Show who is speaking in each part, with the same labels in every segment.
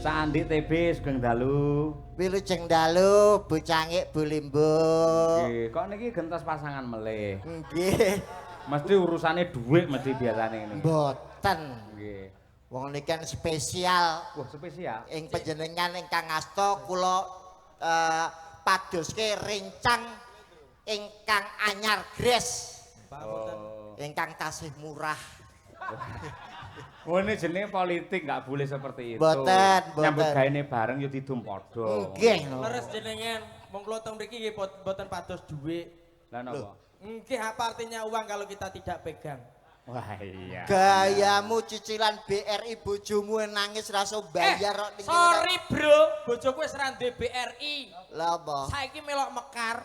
Speaker 1: Cak Andik TB, sugeng dalu.
Speaker 2: Wilujeng dalu, Bu Cangik, Bu Limbuk.
Speaker 1: Nggih, kok niki gentos pasangan melih.
Speaker 2: Nggih.
Speaker 1: Mesti urusane dhuwit mesti biasane ngene.
Speaker 2: Mboten.
Speaker 1: Nggih.
Speaker 2: Wong niki kan spesial.
Speaker 1: Wah, spesial.
Speaker 2: Ing panjenengan ingkang asta kula padoske rencang ingkang anyar gres.
Speaker 1: Oh.
Speaker 2: Ingkang tasih murah.
Speaker 1: Oh, ini jenenge politik, nggak boleh seperti itu.
Speaker 2: Mboten, mboten.
Speaker 1: Nyambut gaene bareng ya didum padha.
Speaker 2: Nggih.
Speaker 3: Leres jenengan, wong kula teng mriki nggih mboten pados dhuwit.
Speaker 1: Lah napa?
Speaker 3: Nggih, apa artinya uang kalau kita tidak pegang?
Speaker 1: Wah, iya.
Speaker 2: Gayamu cicilan BRI bojomu nangis rasa bayar kok ning kene.
Speaker 3: Sorry bro, bojoku wis ra duwe BRI.
Speaker 2: Lah apa?
Speaker 3: Saiki melok Mekar.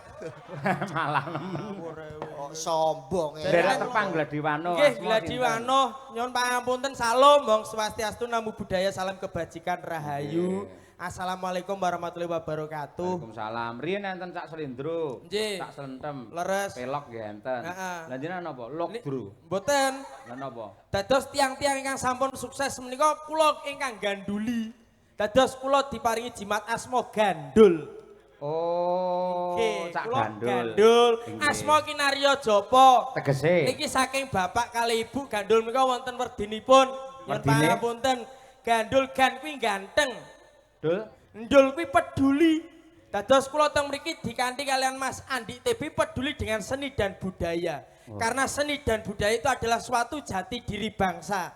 Speaker 1: Malah nemen.
Speaker 2: Kok sombong ya.
Speaker 1: Nderek tepang Gladiwano.
Speaker 3: Nggih,
Speaker 1: Asma
Speaker 3: Gladiwano, nyuwun pangapunten, salam Om Swastiastu, Namo Buddhaya, salam kebajikan, rahayu. Assalamualaikum warahmatullahi wabarakatuh.
Speaker 1: Waalaikumsalam. Riyen enten Cak Selindro.
Speaker 3: Nggih.
Speaker 1: Cak Selentem.
Speaker 3: Leres.
Speaker 1: Pelok nggih enten.
Speaker 3: Heeh.
Speaker 1: Lah jenengan napa? Lokdro.
Speaker 3: Mboten.
Speaker 1: Lah napa?
Speaker 3: Dados tiang-tiang ingkang sampun sukses menika kula ingkang ganduli. Dados kula diparingi jimat asma Gandul.
Speaker 1: Oh,
Speaker 3: Nggih,
Speaker 1: Cak
Speaker 3: kula
Speaker 1: Gandul.
Speaker 3: Gandul.
Speaker 1: Nggih.
Speaker 3: Asma Kinarya Japa.
Speaker 1: Tegese.
Speaker 3: Niki saking bapak kali ibu Gandul menika wonten werdinipun. Nyuwun
Speaker 1: Werdine?
Speaker 3: pangapunten. Gandul gan kuwi ganteng.
Speaker 1: Dul.
Speaker 3: Ndul kuwi peduli. Dados kula teng mriki dikanthi kalian Mas Andi TB peduli dengan seni dan budaya.
Speaker 1: Oh.
Speaker 3: Karena seni dan budaya itu adalah suatu jati diri bangsa.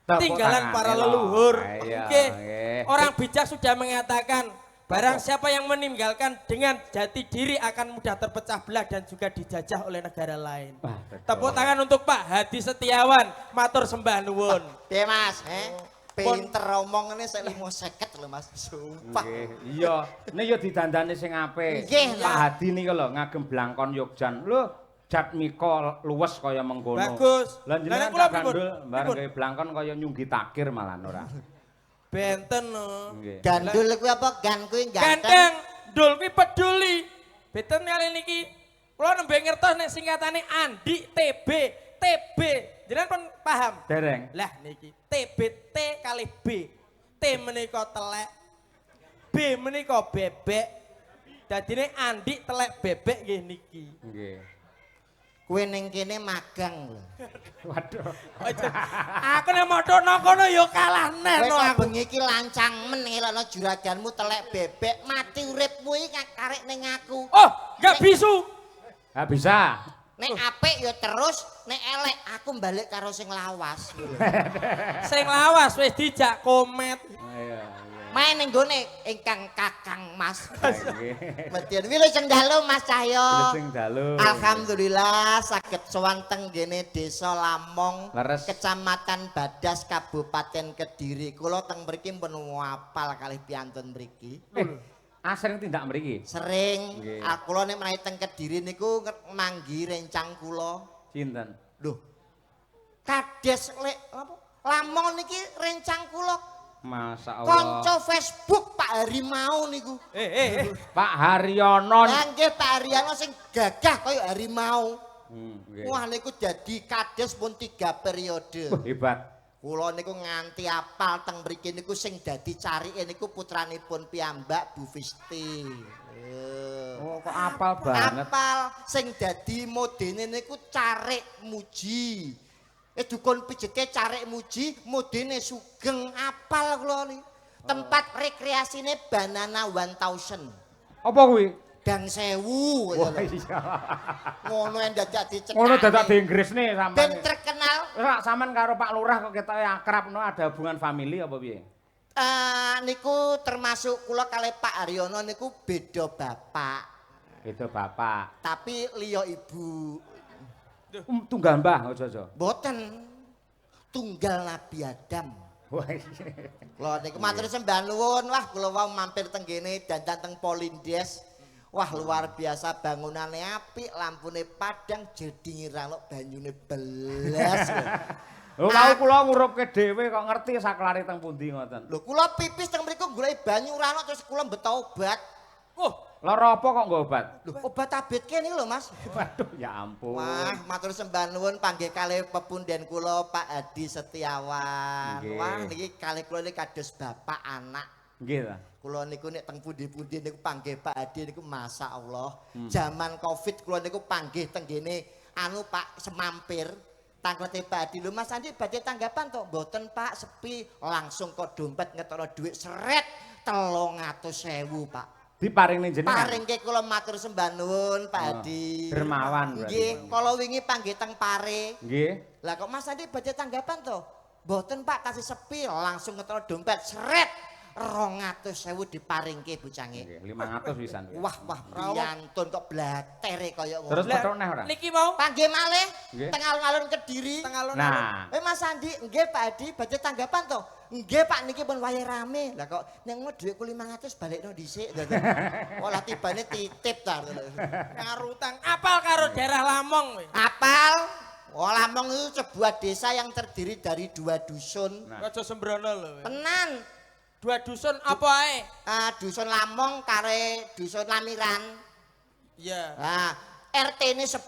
Speaker 1: Tepuk
Speaker 3: Tinggalan
Speaker 1: tangan,
Speaker 3: para
Speaker 1: lho.
Speaker 3: leluhur.
Speaker 1: Iya,
Speaker 3: Nggih.
Speaker 1: nggih.
Speaker 3: Orang bijak sudah mengatakan, barang siapa yang meninggalkan dengan jati diri akan mudah terpecah belah dan juga dijajah oleh negara lain.
Speaker 1: Wah, betul.
Speaker 3: Tepuk tangan untuk Pak Hadi Setiawan, matur sembah nuwun.
Speaker 2: Piye Mas? Eh? Pinter omong ngene sik 5.50 lho Mas. Sumpah.
Speaker 1: Nggih, iya. Nek ya didandani sing apik.
Speaker 2: Nggih,
Speaker 1: Pak Hadi nika lho ngagem blangkon Yogjan. Lho, jatmika luwes kaya mengkono.
Speaker 3: Bagus.
Speaker 1: Lah jenengan
Speaker 3: Lah, nek kula
Speaker 1: Cak
Speaker 3: pripun?
Speaker 1: Gandul bareng
Speaker 3: Pripun?
Speaker 1: gawe blangkon kaya nyunggi takir malah ora.
Speaker 3: Benten no.
Speaker 1: Nggih.
Speaker 2: Gandul kuwi apa? Gan kuwi ganteng.
Speaker 3: Ganteng, ndul kuwi peduli. Benten kali niki. Kula nembe ngertos nek singkatane Andi TB, TB. Jenengan pun paham?
Speaker 1: Dereng.
Speaker 3: Lah niki TB T kali B. T menika telek. B menika bebek. Dadine Andi telek bebek nggih niki.
Speaker 1: Nggih.
Speaker 2: Kowe ning kene magang lho.
Speaker 1: Waduh.
Speaker 3: Aja. Aku nek mothokno kono ya kalah neh
Speaker 2: Kowe
Speaker 3: no
Speaker 2: kok
Speaker 3: aku.
Speaker 2: bengi iki lancang men ngelokno juraganmu telek bebek mati uripmu iki karek ning aku.
Speaker 3: Oh, enggak bisu.
Speaker 1: Ha bisa.
Speaker 2: Nek apik ya terus, nek elek aku balik karo sing lawas.
Speaker 3: Sing lawas wis dijak komet.
Speaker 1: Iya, iya.
Speaker 2: Main ning gone ingkang Kakang Mas.
Speaker 1: Nggih.
Speaker 2: Median wilujeng dalu Mas Cahyo.
Speaker 1: Wilujeng dalu.
Speaker 2: Alhamdulillah saged sowan teng gene Desa Lamong,
Speaker 1: Leres.
Speaker 2: Kecamatan Badas, Kabupaten Kediri. Kula teng mriki pun apal kalih piantun mriki.
Speaker 1: Eh, asring tindak mriki.
Speaker 2: Sering
Speaker 1: Nggih.
Speaker 2: ah, kula nek menawi teng Kediri niku manggi rencang kula.
Speaker 1: Sinten?
Speaker 2: Lho. Kades lek apa? Lamong niki rencang kula.
Speaker 1: Masa Allah.
Speaker 2: Kanca Facebook Pak Harimau niku.
Speaker 3: Eh eh eh.
Speaker 1: Pak Haryono.
Speaker 2: Lah nggih Pak Haryono sing gagah kaya harimau.
Speaker 1: Nggih.
Speaker 2: Wah niku dadi kades pun 3 periode.
Speaker 1: Wah, hebat.
Speaker 2: Kula niku nganti apal teng mriki niku sing dadi carike niku putranipun piyambak Bu Fisti. Eh.
Speaker 1: Oh, kok apal banget.
Speaker 2: Apal sing dadi modene niku Carik Muji. Eh, dukun pijete Carik Muji, modene Sugeng, apal kula niki. Tempat rekreasine Banana 1000.
Speaker 1: Apa kuwi?
Speaker 2: Gang 1000.
Speaker 1: Wah, iya.
Speaker 2: Ngono yang dadak dicekake.
Speaker 1: Ngono dadak di Inggris nih sampean.
Speaker 2: Ben terkenal.
Speaker 1: Ora, sampean karo Pak Lurah kok ketoke akrab no, ada hubungan family apa piye?
Speaker 2: Eh, niku termasuk kula kalih Pak Haryono niku beda bapak,
Speaker 1: Beda bapak.
Speaker 2: Tapi liya ibu.
Speaker 1: Tunggal mbah aja-aja.
Speaker 2: Mboten. Tunggal Nabi Adam.
Speaker 1: Wah, iya.
Speaker 2: Kula niku matur sembah nuwun. Wah, kula wau mampir teng kene dandan teng Polindes. Wah, luar biasa bangunane apik, lampune padang, jedinge ra ono, banyune belas.
Speaker 1: Lho, wau kula ngurupke dhewe kok ngerti saklare teng pundi ngoten.
Speaker 2: Lho, kula pipis teng mriku goleki banyu ora ono, terus kula beto obat.
Speaker 3: Oh,
Speaker 1: Lara apa kok nggo obat?
Speaker 2: Lho, obat abet kene lho, Mas.
Speaker 1: Waduh, ya ampun.
Speaker 2: Wah, matur sembah nuwun panggih kalih pepunden kula Pak Hadi Setiawan.
Speaker 1: Nggih.
Speaker 2: Wah, niki kalih kula niki kados bapak anak.
Speaker 1: Nggih ta.
Speaker 2: Kula niku nek teng pundi-pundi niku panggih Pak Hadi niku masyaallah. Zaman Covid kula niku panggih teng gene anu Pak Semampir. Tangklete Pak Hadi, lho Mas Andi badhe tanggapan to? Mboten Pak, sepi. Langsung kok dompet ngetokno dhuwit seret 300.000 Pak.
Speaker 1: Diparingne jenengan.
Speaker 2: Paringke kula matur sembah nuwun Pak Hadi.
Speaker 1: Dermawan berarti.
Speaker 2: Nggih, kala wingi panggih teng Pare.
Speaker 1: Nggih.
Speaker 2: Lah kok Mas Andi badhe tanggapan to? Mboten Pak, tasih sepi, langsung ngetokno dompet seret 200.000 diparingke bocange.
Speaker 1: Nggih, 500 pisan.
Speaker 2: Wah, wah, priyantun kok blatere kaya ngono.
Speaker 1: Terus petok neh ora?
Speaker 3: Niki mau
Speaker 2: Panggih malih
Speaker 1: Nggih.
Speaker 2: teng alun-alun Kediri.
Speaker 3: teng alun-alun.
Speaker 1: Nah,
Speaker 2: Mas Andi, nggih Pak Hadi badhe tanggapan to? Nggih Pak niki pun wayahe rame. Lah kok nek ngono dhuwitku 500 balekno dhisik. Wah, lah tibane titip ta.
Speaker 3: Ngarutang apal karo daerah Lamong kowe.
Speaker 2: Apal? Oh, Lamong itu sebuah desa yang terdiri dari 2 dusun.
Speaker 1: Nah.
Speaker 3: Aja sembrono lho. kowe.
Speaker 2: Tenan.
Speaker 3: 2 dusun apa ae?
Speaker 2: Dusun Lamong kare dusun Lamiran.
Speaker 3: Iya.
Speaker 2: Nah, RT-ne 10.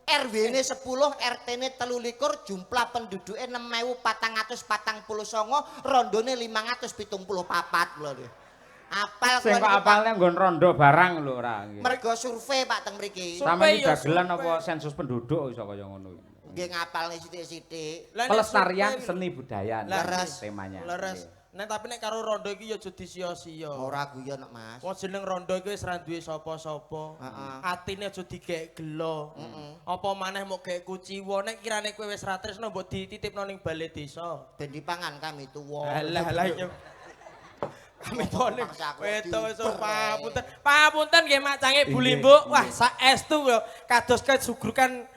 Speaker 2: RW-ne 10, RT-ne 23, jumlah penduduke 6.449, rondone 574 lho. Apal
Speaker 1: sing kok apalne nggon rondo barang lho ora nggih.
Speaker 2: Mergo survei Pak teng mriki.
Speaker 1: Sampeyan iki
Speaker 3: Survei ya,
Speaker 1: dagelan
Speaker 3: survei.
Speaker 1: apa sensus penduduk iso kaya ngono iki.
Speaker 2: Nggih ngapalne sithik-sithik.
Speaker 3: Lah, nek
Speaker 1: Pelestarian
Speaker 3: survei-
Speaker 1: seni budaya
Speaker 3: Leres.
Speaker 1: temanya.
Speaker 3: Leres. Nek tapi nek karo rondo iki ya aja disia-sia.
Speaker 2: Ora guyon kok, Mas.
Speaker 3: Wong jeneng rondo iki wis ra duwe sapa-sapa.
Speaker 2: Heeh.
Speaker 3: Atine aja digek gelo. Apa maneh mok gek kuciwa nek kirane kowe wis ra tresno mbok dititipno ning bale desa.
Speaker 2: Ben dipangan kami tuwa.
Speaker 3: Alah alah iya. Kami tuwane
Speaker 2: Wedok
Speaker 3: wis papunten. Papunten nggih macange Bu Limbuk. Wah saestu lho kados kesugrukan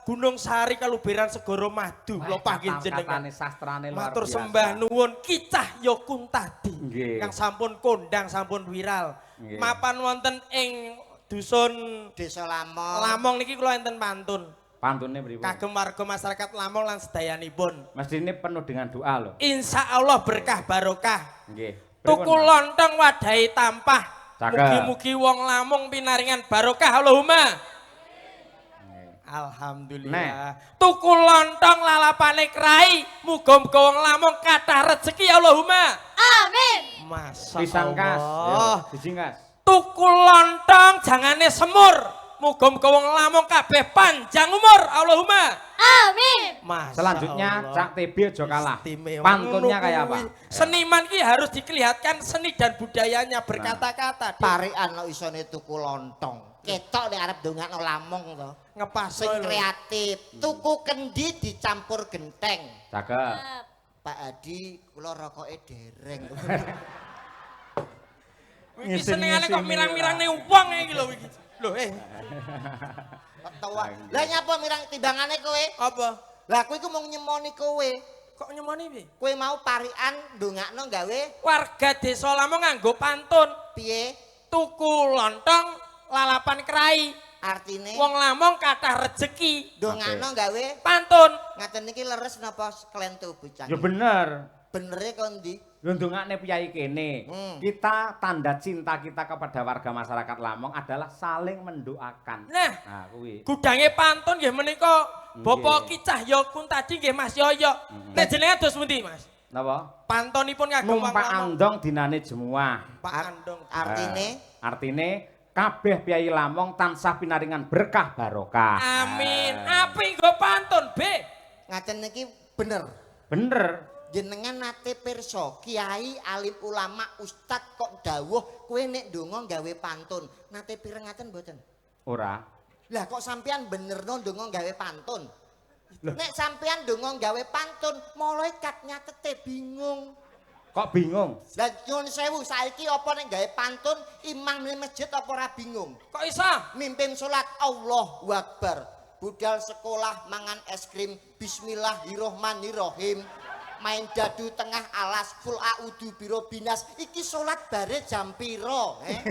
Speaker 3: Gunung Sari kaluberan Segara Madu kula panggih jenengan.
Speaker 1: Katane sastrane luar
Speaker 3: Matur
Speaker 1: biasa.
Speaker 3: sembah nuwun Ki Cahyo Kuntadi
Speaker 1: Nggih.
Speaker 3: kang sampun kondang sampun viral.
Speaker 1: Nggih.
Speaker 3: Mapan wonten ing dusun
Speaker 2: Desa Lamong.
Speaker 3: Lamong niki kula enten pantun.
Speaker 1: Pantune pripun?
Speaker 3: Kagem warga masyarakat Lamong lan sedayanipun.
Speaker 1: Mestine penuh dengan doa lho.
Speaker 3: Insya Allah berkah barokah.
Speaker 1: Nggih.
Speaker 3: Tuku
Speaker 1: Pripun, Mas?
Speaker 3: lontong wadahi tampah.
Speaker 1: Cakep.
Speaker 3: Mugi-mugi wong Lamong pinaringan barokah Allahumma.
Speaker 1: Nggih.
Speaker 3: Alhamdulillah. Tuku lontong lalapane krai, muga-muga wong Lamong kathah rezeki Allahumma.
Speaker 4: Amin.
Speaker 3: Masya
Speaker 1: Pisang kas.
Speaker 3: Allah.
Speaker 1: Yo, siji kas.
Speaker 3: Tuku lontong jangane semur, muga-muga wong Lamong kabeh panjang umur Allahumma.
Speaker 4: Amin.
Speaker 3: Masya
Speaker 1: Selanjutnya
Speaker 3: Allah.
Speaker 1: Cak TB aja kalah.
Speaker 3: Istimewa.
Speaker 1: Pantunnya
Speaker 3: Ngono
Speaker 1: kayak apa?
Speaker 3: kuwi. Seniman ki harus dikelihatkan seni dan budayanya berkata-kata.
Speaker 2: Parikan kok isone tuku lontong. Ketok nek arep ndongakno Lamong to.
Speaker 3: Ngepas
Speaker 2: Sing kreatif, tuku kendi dicampur genteng.
Speaker 1: Cakep.
Speaker 2: Pak Hadi, kula rokoke dereng.
Speaker 3: Iki senengane kok
Speaker 1: Ngisin-ngisini
Speaker 3: mirang-mirangne wong iki lho iki. Lho
Speaker 2: Ketawa. Lah nyapa mirang timbangane kowe?
Speaker 3: apa?
Speaker 2: Lah kowe iku mung nyemoni kowe.
Speaker 3: Kok nyemoni piye?
Speaker 2: Kowe mau parikan ndongakno gawe
Speaker 3: Warga desa Lamong nganggo pantun.
Speaker 2: piye?
Speaker 3: Tuku lontong lalapan krai.
Speaker 2: Artine
Speaker 3: Wong Lamong kathah rejeki.
Speaker 2: ndongakno gawe
Speaker 3: Pantun.
Speaker 2: ngaten niki leres napa klentu bocah?
Speaker 1: Ya bener.
Speaker 2: Benere kok ndi?
Speaker 1: Lho ndongakne piyai kene. Kita tanda cinta kita kepada warga masyarakat Lamong adalah saling mendoakan.
Speaker 3: Nah.
Speaker 1: Nah kuwi.
Speaker 3: Gudange pantun nggih menika Bapak
Speaker 1: Nggih.
Speaker 3: Ki Cahyo Kuntadi nggih Mas Yoyo. Nek jenengan dos pundi, Mas?
Speaker 1: Napa?
Speaker 3: Pantonipun kagem wong
Speaker 1: Numpak
Speaker 3: Lamong.
Speaker 1: andong dinane jemuah.
Speaker 3: Pak Andong.
Speaker 2: Artine
Speaker 1: Nah, artine kabeh piyai Lamong tansah pinaringan berkah barokah.
Speaker 3: Amin. Apik nggo pantun, B.
Speaker 2: ngaten niki bener.
Speaker 1: Bener.
Speaker 2: Jenengan nate pirsa kiai alim ulama ustad kok dawuh kowe nek ndonga gawe pantun. Nate pireng ngaten mboten?
Speaker 1: Ora.
Speaker 2: Lah kok sampean benerno ndonga gawe pantun? Nek sampean ndonga gawe pantun, malaikat nyatete bingung.
Speaker 1: Kok bingung?
Speaker 2: Lah nyuwun sewu saiki apa nek gawe pantun imam ning masjid apa ora bingung?
Speaker 3: Kok iso?
Speaker 2: Mimpin salat Allahu Akbar. Budal sekolah mangan es krim bismillahirrahmanirrahim. Main dadu tengah alas full audu biro binas iki salat bare jam piro eh?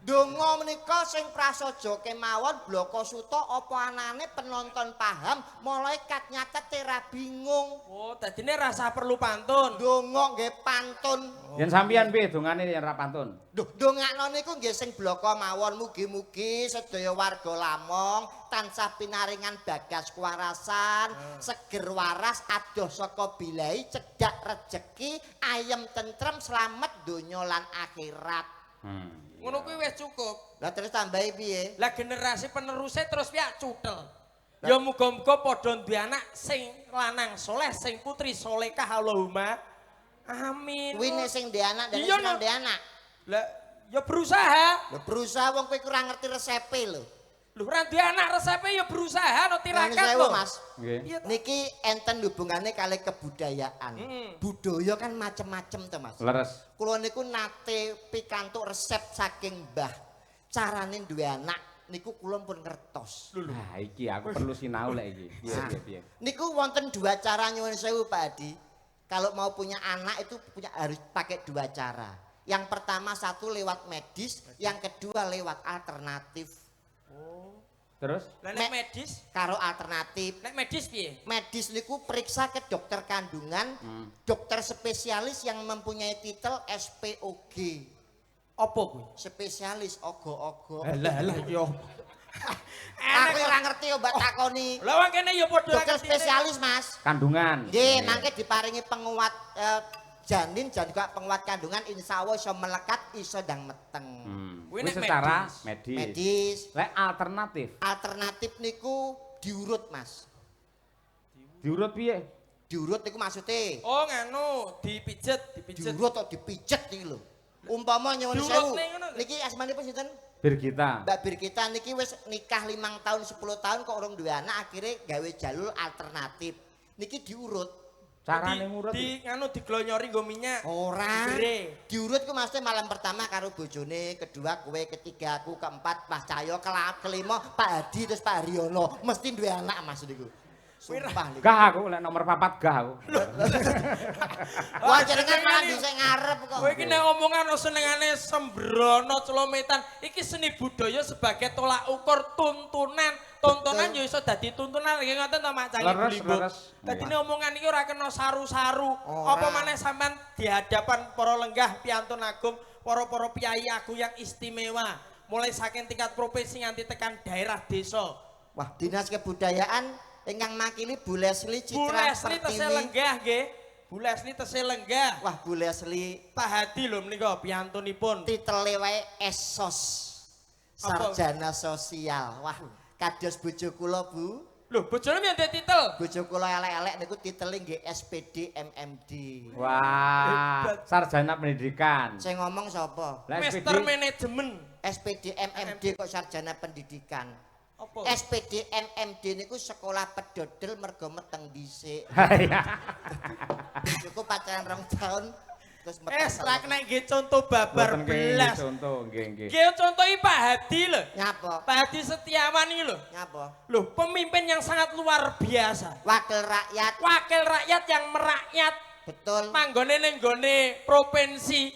Speaker 2: Donga menika sing prasaja kemawon blaka suta apa anane penonton paham, malaikat nyatet ora bingung.
Speaker 3: Oh, dadine rasa perlu pantun.
Speaker 2: Donga nggih pantun.
Speaker 1: Yen sampeyan piye dongane yen ra pantun?
Speaker 2: Duh, dongakno niku nggih sing blaka mawon, mugi-mugi sedaya warga Lamong tansah pinaringan bagas kuwarasan, seger waras, adoh saka bilai, cedhak rejeki, ayem tentrem, slamet donya lan akhirat.
Speaker 3: Ngono kuwi wis cukup.
Speaker 2: Lah terus tambahi piye?
Speaker 3: Lah generasi penerusnya terus piye cutel. Ya muga-muga padha duwe anak sing lanang soleh, sing putri solehah, Allahumma amin.
Speaker 2: Kuwi nek sing ndek anak dan
Speaker 3: Iya,
Speaker 2: sing
Speaker 3: no.
Speaker 2: ndek anak.
Speaker 3: Lah ya berusaha.
Speaker 2: Lah berusaha wong kowe kurang ngerti resepe lho.
Speaker 3: Lho ora duwe anak resepe ya berusaha no
Speaker 2: Nyuwun
Speaker 3: tirakat
Speaker 2: sewu,
Speaker 3: lho.
Speaker 2: Mas.
Speaker 1: Nggih.
Speaker 3: Iya ta?
Speaker 2: Niki enten hubungane kali kebudayaan. Budaya kan macem-macem to, Mas.
Speaker 1: Leres.
Speaker 2: Kula niku nate pikantuk resep saking Mbah. Carane duwe anak niku kula pun ngertos.
Speaker 1: Nah, iki aku perlu sinau lek iki. Piye piye piye.
Speaker 2: Niku wonten dua cara, nyuwun sewu Pak Adi. Kalau mau punya anak itu punya harus pakai dua cara. Yang pertama satu lewat medis, yang kedua lewat alternatif.
Speaker 1: Terus?
Speaker 3: Lah nek medis,
Speaker 2: Karo alternatif.
Speaker 3: Nek medis piye?
Speaker 2: Medis niku periksa ke dokter kandungan, dokter spesialis yang mempunyai titel SPOG.
Speaker 3: Apa kuwi?
Speaker 2: Spesialis ogo-ogo.
Speaker 3: Lah lah iki opo?
Speaker 2: Aku ora ngerti obat takoni.
Speaker 3: Lah wong kene ya padha
Speaker 2: Dokter
Speaker 3: ngertine.
Speaker 2: spesialis, Mas.
Speaker 1: Kandungan.
Speaker 2: Nggih, mangke diparingi penguat janin dan juga penguat kandungan, insya Allah iso melekat, iso ndang meteng.
Speaker 3: Kuwi
Speaker 1: Kuwi
Speaker 3: nek
Speaker 1: secara
Speaker 3: medis.
Speaker 1: medis.
Speaker 2: Medis.
Speaker 1: Lek alternatif,
Speaker 2: Alternatif niku diurut, Mas.
Speaker 1: Diurut piye?
Speaker 2: Diurut niku maksudnya
Speaker 3: Oh nganu, dipijet, dipijet.
Speaker 2: Diurut atau dipijet niki lho. Umpama nyuwun
Speaker 3: Diurut
Speaker 2: sewu.
Speaker 3: ning ngono lho.
Speaker 2: Niki asmanipun sinten?
Speaker 1: Birgita.
Speaker 2: Mbak Birgita niki wis nikah 5 tahun 10 tahun kok urung duwe anak, akhirnya gawe jalur alternatif. Niki diurut.
Speaker 1: Carane ngurut.
Speaker 3: Di nganu diglonyori nggo minyak.
Speaker 2: Ora.
Speaker 3: Digere.
Speaker 2: Diurut ku maksudnya malam pertama karo bojone, kedua kowe, ketiga aku, keempat Mas Cahyo, kelima Pak Hadi, terus Pak Haryono. Mesti duwe anak, Mas, niku. Sumpah niku.
Speaker 1: Gah aku lek nomor papat gah aku.
Speaker 2: Wah, jenengan malah dhisik ngarep kok.
Speaker 3: Kowe iki nek omongan senengane sembrono celometan. Iki seni budaya sebagai tolak ukur tuntunan. Tontonan ya iso dadi tuntunan nggih ngoten to Mak Canggih
Speaker 1: Leres,
Speaker 3: Blimbung.
Speaker 1: leres.
Speaker 3: Dadine omongan iki ora kena saru-saru.
Speaker 2: Ora.
Speaker 3: Apa maneh sampean di hadapan para lenggah piantun agung, para-para piyai agung yang istimewa. Mulai saking tingkat provinsi nganti tekan daerah desa.
Speaker 2: Wah, Dinas Kebudayaan ingkang makili Bu Leslie
Speaker 3: Bu
Speaker 2: Citra
Speaker 3: Leslie tesih
Speaker 2: Pertiwi.
Speaker 3: lenggah nggih. Bu Leslie tesih lenggah.
Speaker 2: Wah, Bu Leslie
Speaker 3: Pak Hadi lho menika piantunipun.
Speaker 2: titele wae S.Sos.
Speaker 3: Apa?
Speaker 2: Sarjana sosial. Wah, kados bojo kula, Bu.
Speaker 3: Lho, bojone yang titel.
Speaker 2: Bojo kula elek-elek niku titele nggih SPD MMD.
Speaker 1: Wah,
Speaker 3: Hebat.
Speaker 1: sarjana pendidikan.
Speaker 2: Sing ngomong sapa?
Speaker 1: Lah
Speaker 3: Master
Speaker 1: SPD
Speaker 3: Manajemen.
Speaker 2: SPD MMD kok sarjana pendidikan.
Speaker 3: Apa?
Speaker 2: SPD MMD niku sekolah pedodel mergo meteng dhisik.
Speaker 1: Iya.
Speaker 2: Bojoku pacaran 2 tahun terus meteng.
Speaker 3: Eh, ra kena nggih contoh babar
Speaker 1: Mboten kenging
Speaker 3: belas.
Speaker 1: contoh nggih nggih.
Speaker 3: Nggih contohi Pak Hadi lho.
Speaker 2: Nyapa?
Speaker 3: Pak Hadi Setiawan iki lho.
Speaker 2: Nyapa?
Speaker 3: Lho, pemimpin yang sangat luar biasa.
Speaker 2: Wakil rakyat,
Speaker 3: Wakil rakyat yang merakyat.
Speaker 2: Betul.
Speaker 3: Manggone ning gone provinsi.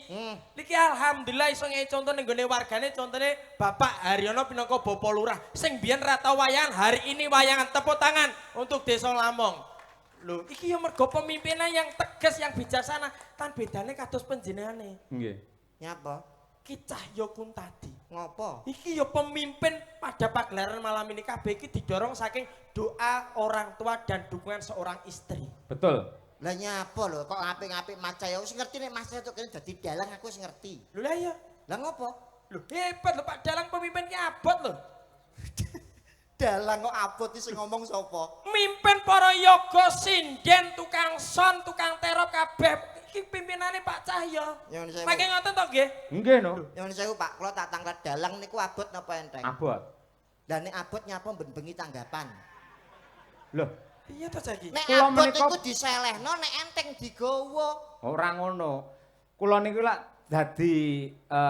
Speaker 3: Niki alhamdulillah iso ngei contoh ning gone wargane, contone Bapak Haryono pinangka Bapak Lurah sing biyen ra tau wayangan, hari ini wayangan, tepuk tangan untuk Desa Lamong. Lho, iki ya mergo pemimpinnya yang tegas, yang bijaksana, tan bedane kados panjenengane.
Speaker 1: Nggih.
Speaker 2: Nyapa?
Speaker 3: Ki Cahyo Kuntadi.
Speaker 2: Ngopo?
Speaker 3: Iki ya pemimpin pada pagelaran malam ini kabeh iki didorong saking doa orang tua dan dukungan seorang istri.
Speaker 1: Betul.
Speaker 2: Lah nyapa lho kok ngapik-ngapik Mas Cahyo wis ngerti nek Mas Cahyo kene dadi dalang aku wis ngerti.
Speaker 3: Lho lah iya.
Speaker 2: Lah ngopo?
Speaker 3: Lho hebat lho Pak Dalang pemimpin ki abot lho.
Speaker 2: Dalang kok abot iki sing ngomong sapa?
Speaker 3: Mimpin para yoga, sinden, tukang sound, tukang terop kabeh iki pimpinane Pak Cahyo.
Speaker 2: Nyuwun sewu.
Speaker 3: Mangke ngoten to nggih?
Speaker 1: Nggih no.
Speaker 2: Nyuwun sewu Pak, kula tak tanglet dalang niku abot napa enteng?
Speaker 1: Abot.
Speaker 2: Lah nek abot nyapa ben bengi tanggapan?
Speaker 1: Loh,
Speaker 3: Iya to saiki.
Speaker 2: Nek
Speaker 1: Kula
Speaker 2: abot
Speaker 1: menika-
Speaker 2: niku diselehno, nek enteng digawa.
Speaker 1: Ora ngono. Kula niku lak dadi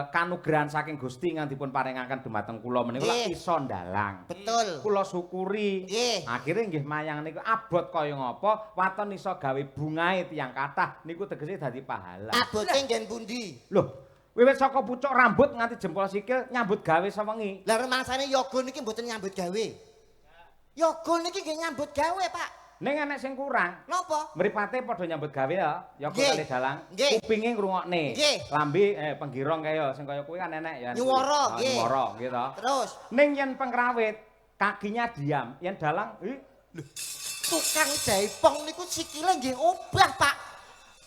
Speaker 1: kanugrahan saking Gusti ingkang dipun paringaken dumateng kula menika lak iso ndalang.
Speaker 2: Betul.
Speaker 1: Kula syukuri. Akhire nggih mayang niku abot kaya ngapa, waton iso gawe bungahe tiyang kathah niku tegese dadi pahala.
Speaker 2: Abote nggen pundi?
Speaker 1: Loh, Wiwit saka pucuk rambut nganti jempol sikil nyambut gawe sewengi.
Speaker 2: Lah rumangsane yoga niki mboten nyambut gawe. Yoga niki nggih nyambut gawe, Pak.
Speaker 1: Ning enek sing kurang.
Speaker 2: Napa?
Speaker 1: Mripate padha nyambut gawe ya, yoga
Speaker 2: Nggih.
Speaker 1: kali dalang.
Speaker 2: Nggih.
Speaker 1: Kupinge ngrungokne.
Speaker 2: Nggih.
Speaker 1: Lambe penggirong kaya sing kaya kuwi kan enek ya.
Speaker 2: Nyuwara, nggih.
Speaker 1: Nyuwara nggih to.
Speaker 2: Terus
Speaker 1: Ning yen pengrawit kakinya diam, yen dalang
Speaker 2: tukang jaipong niku sikile nggih obah, Pak.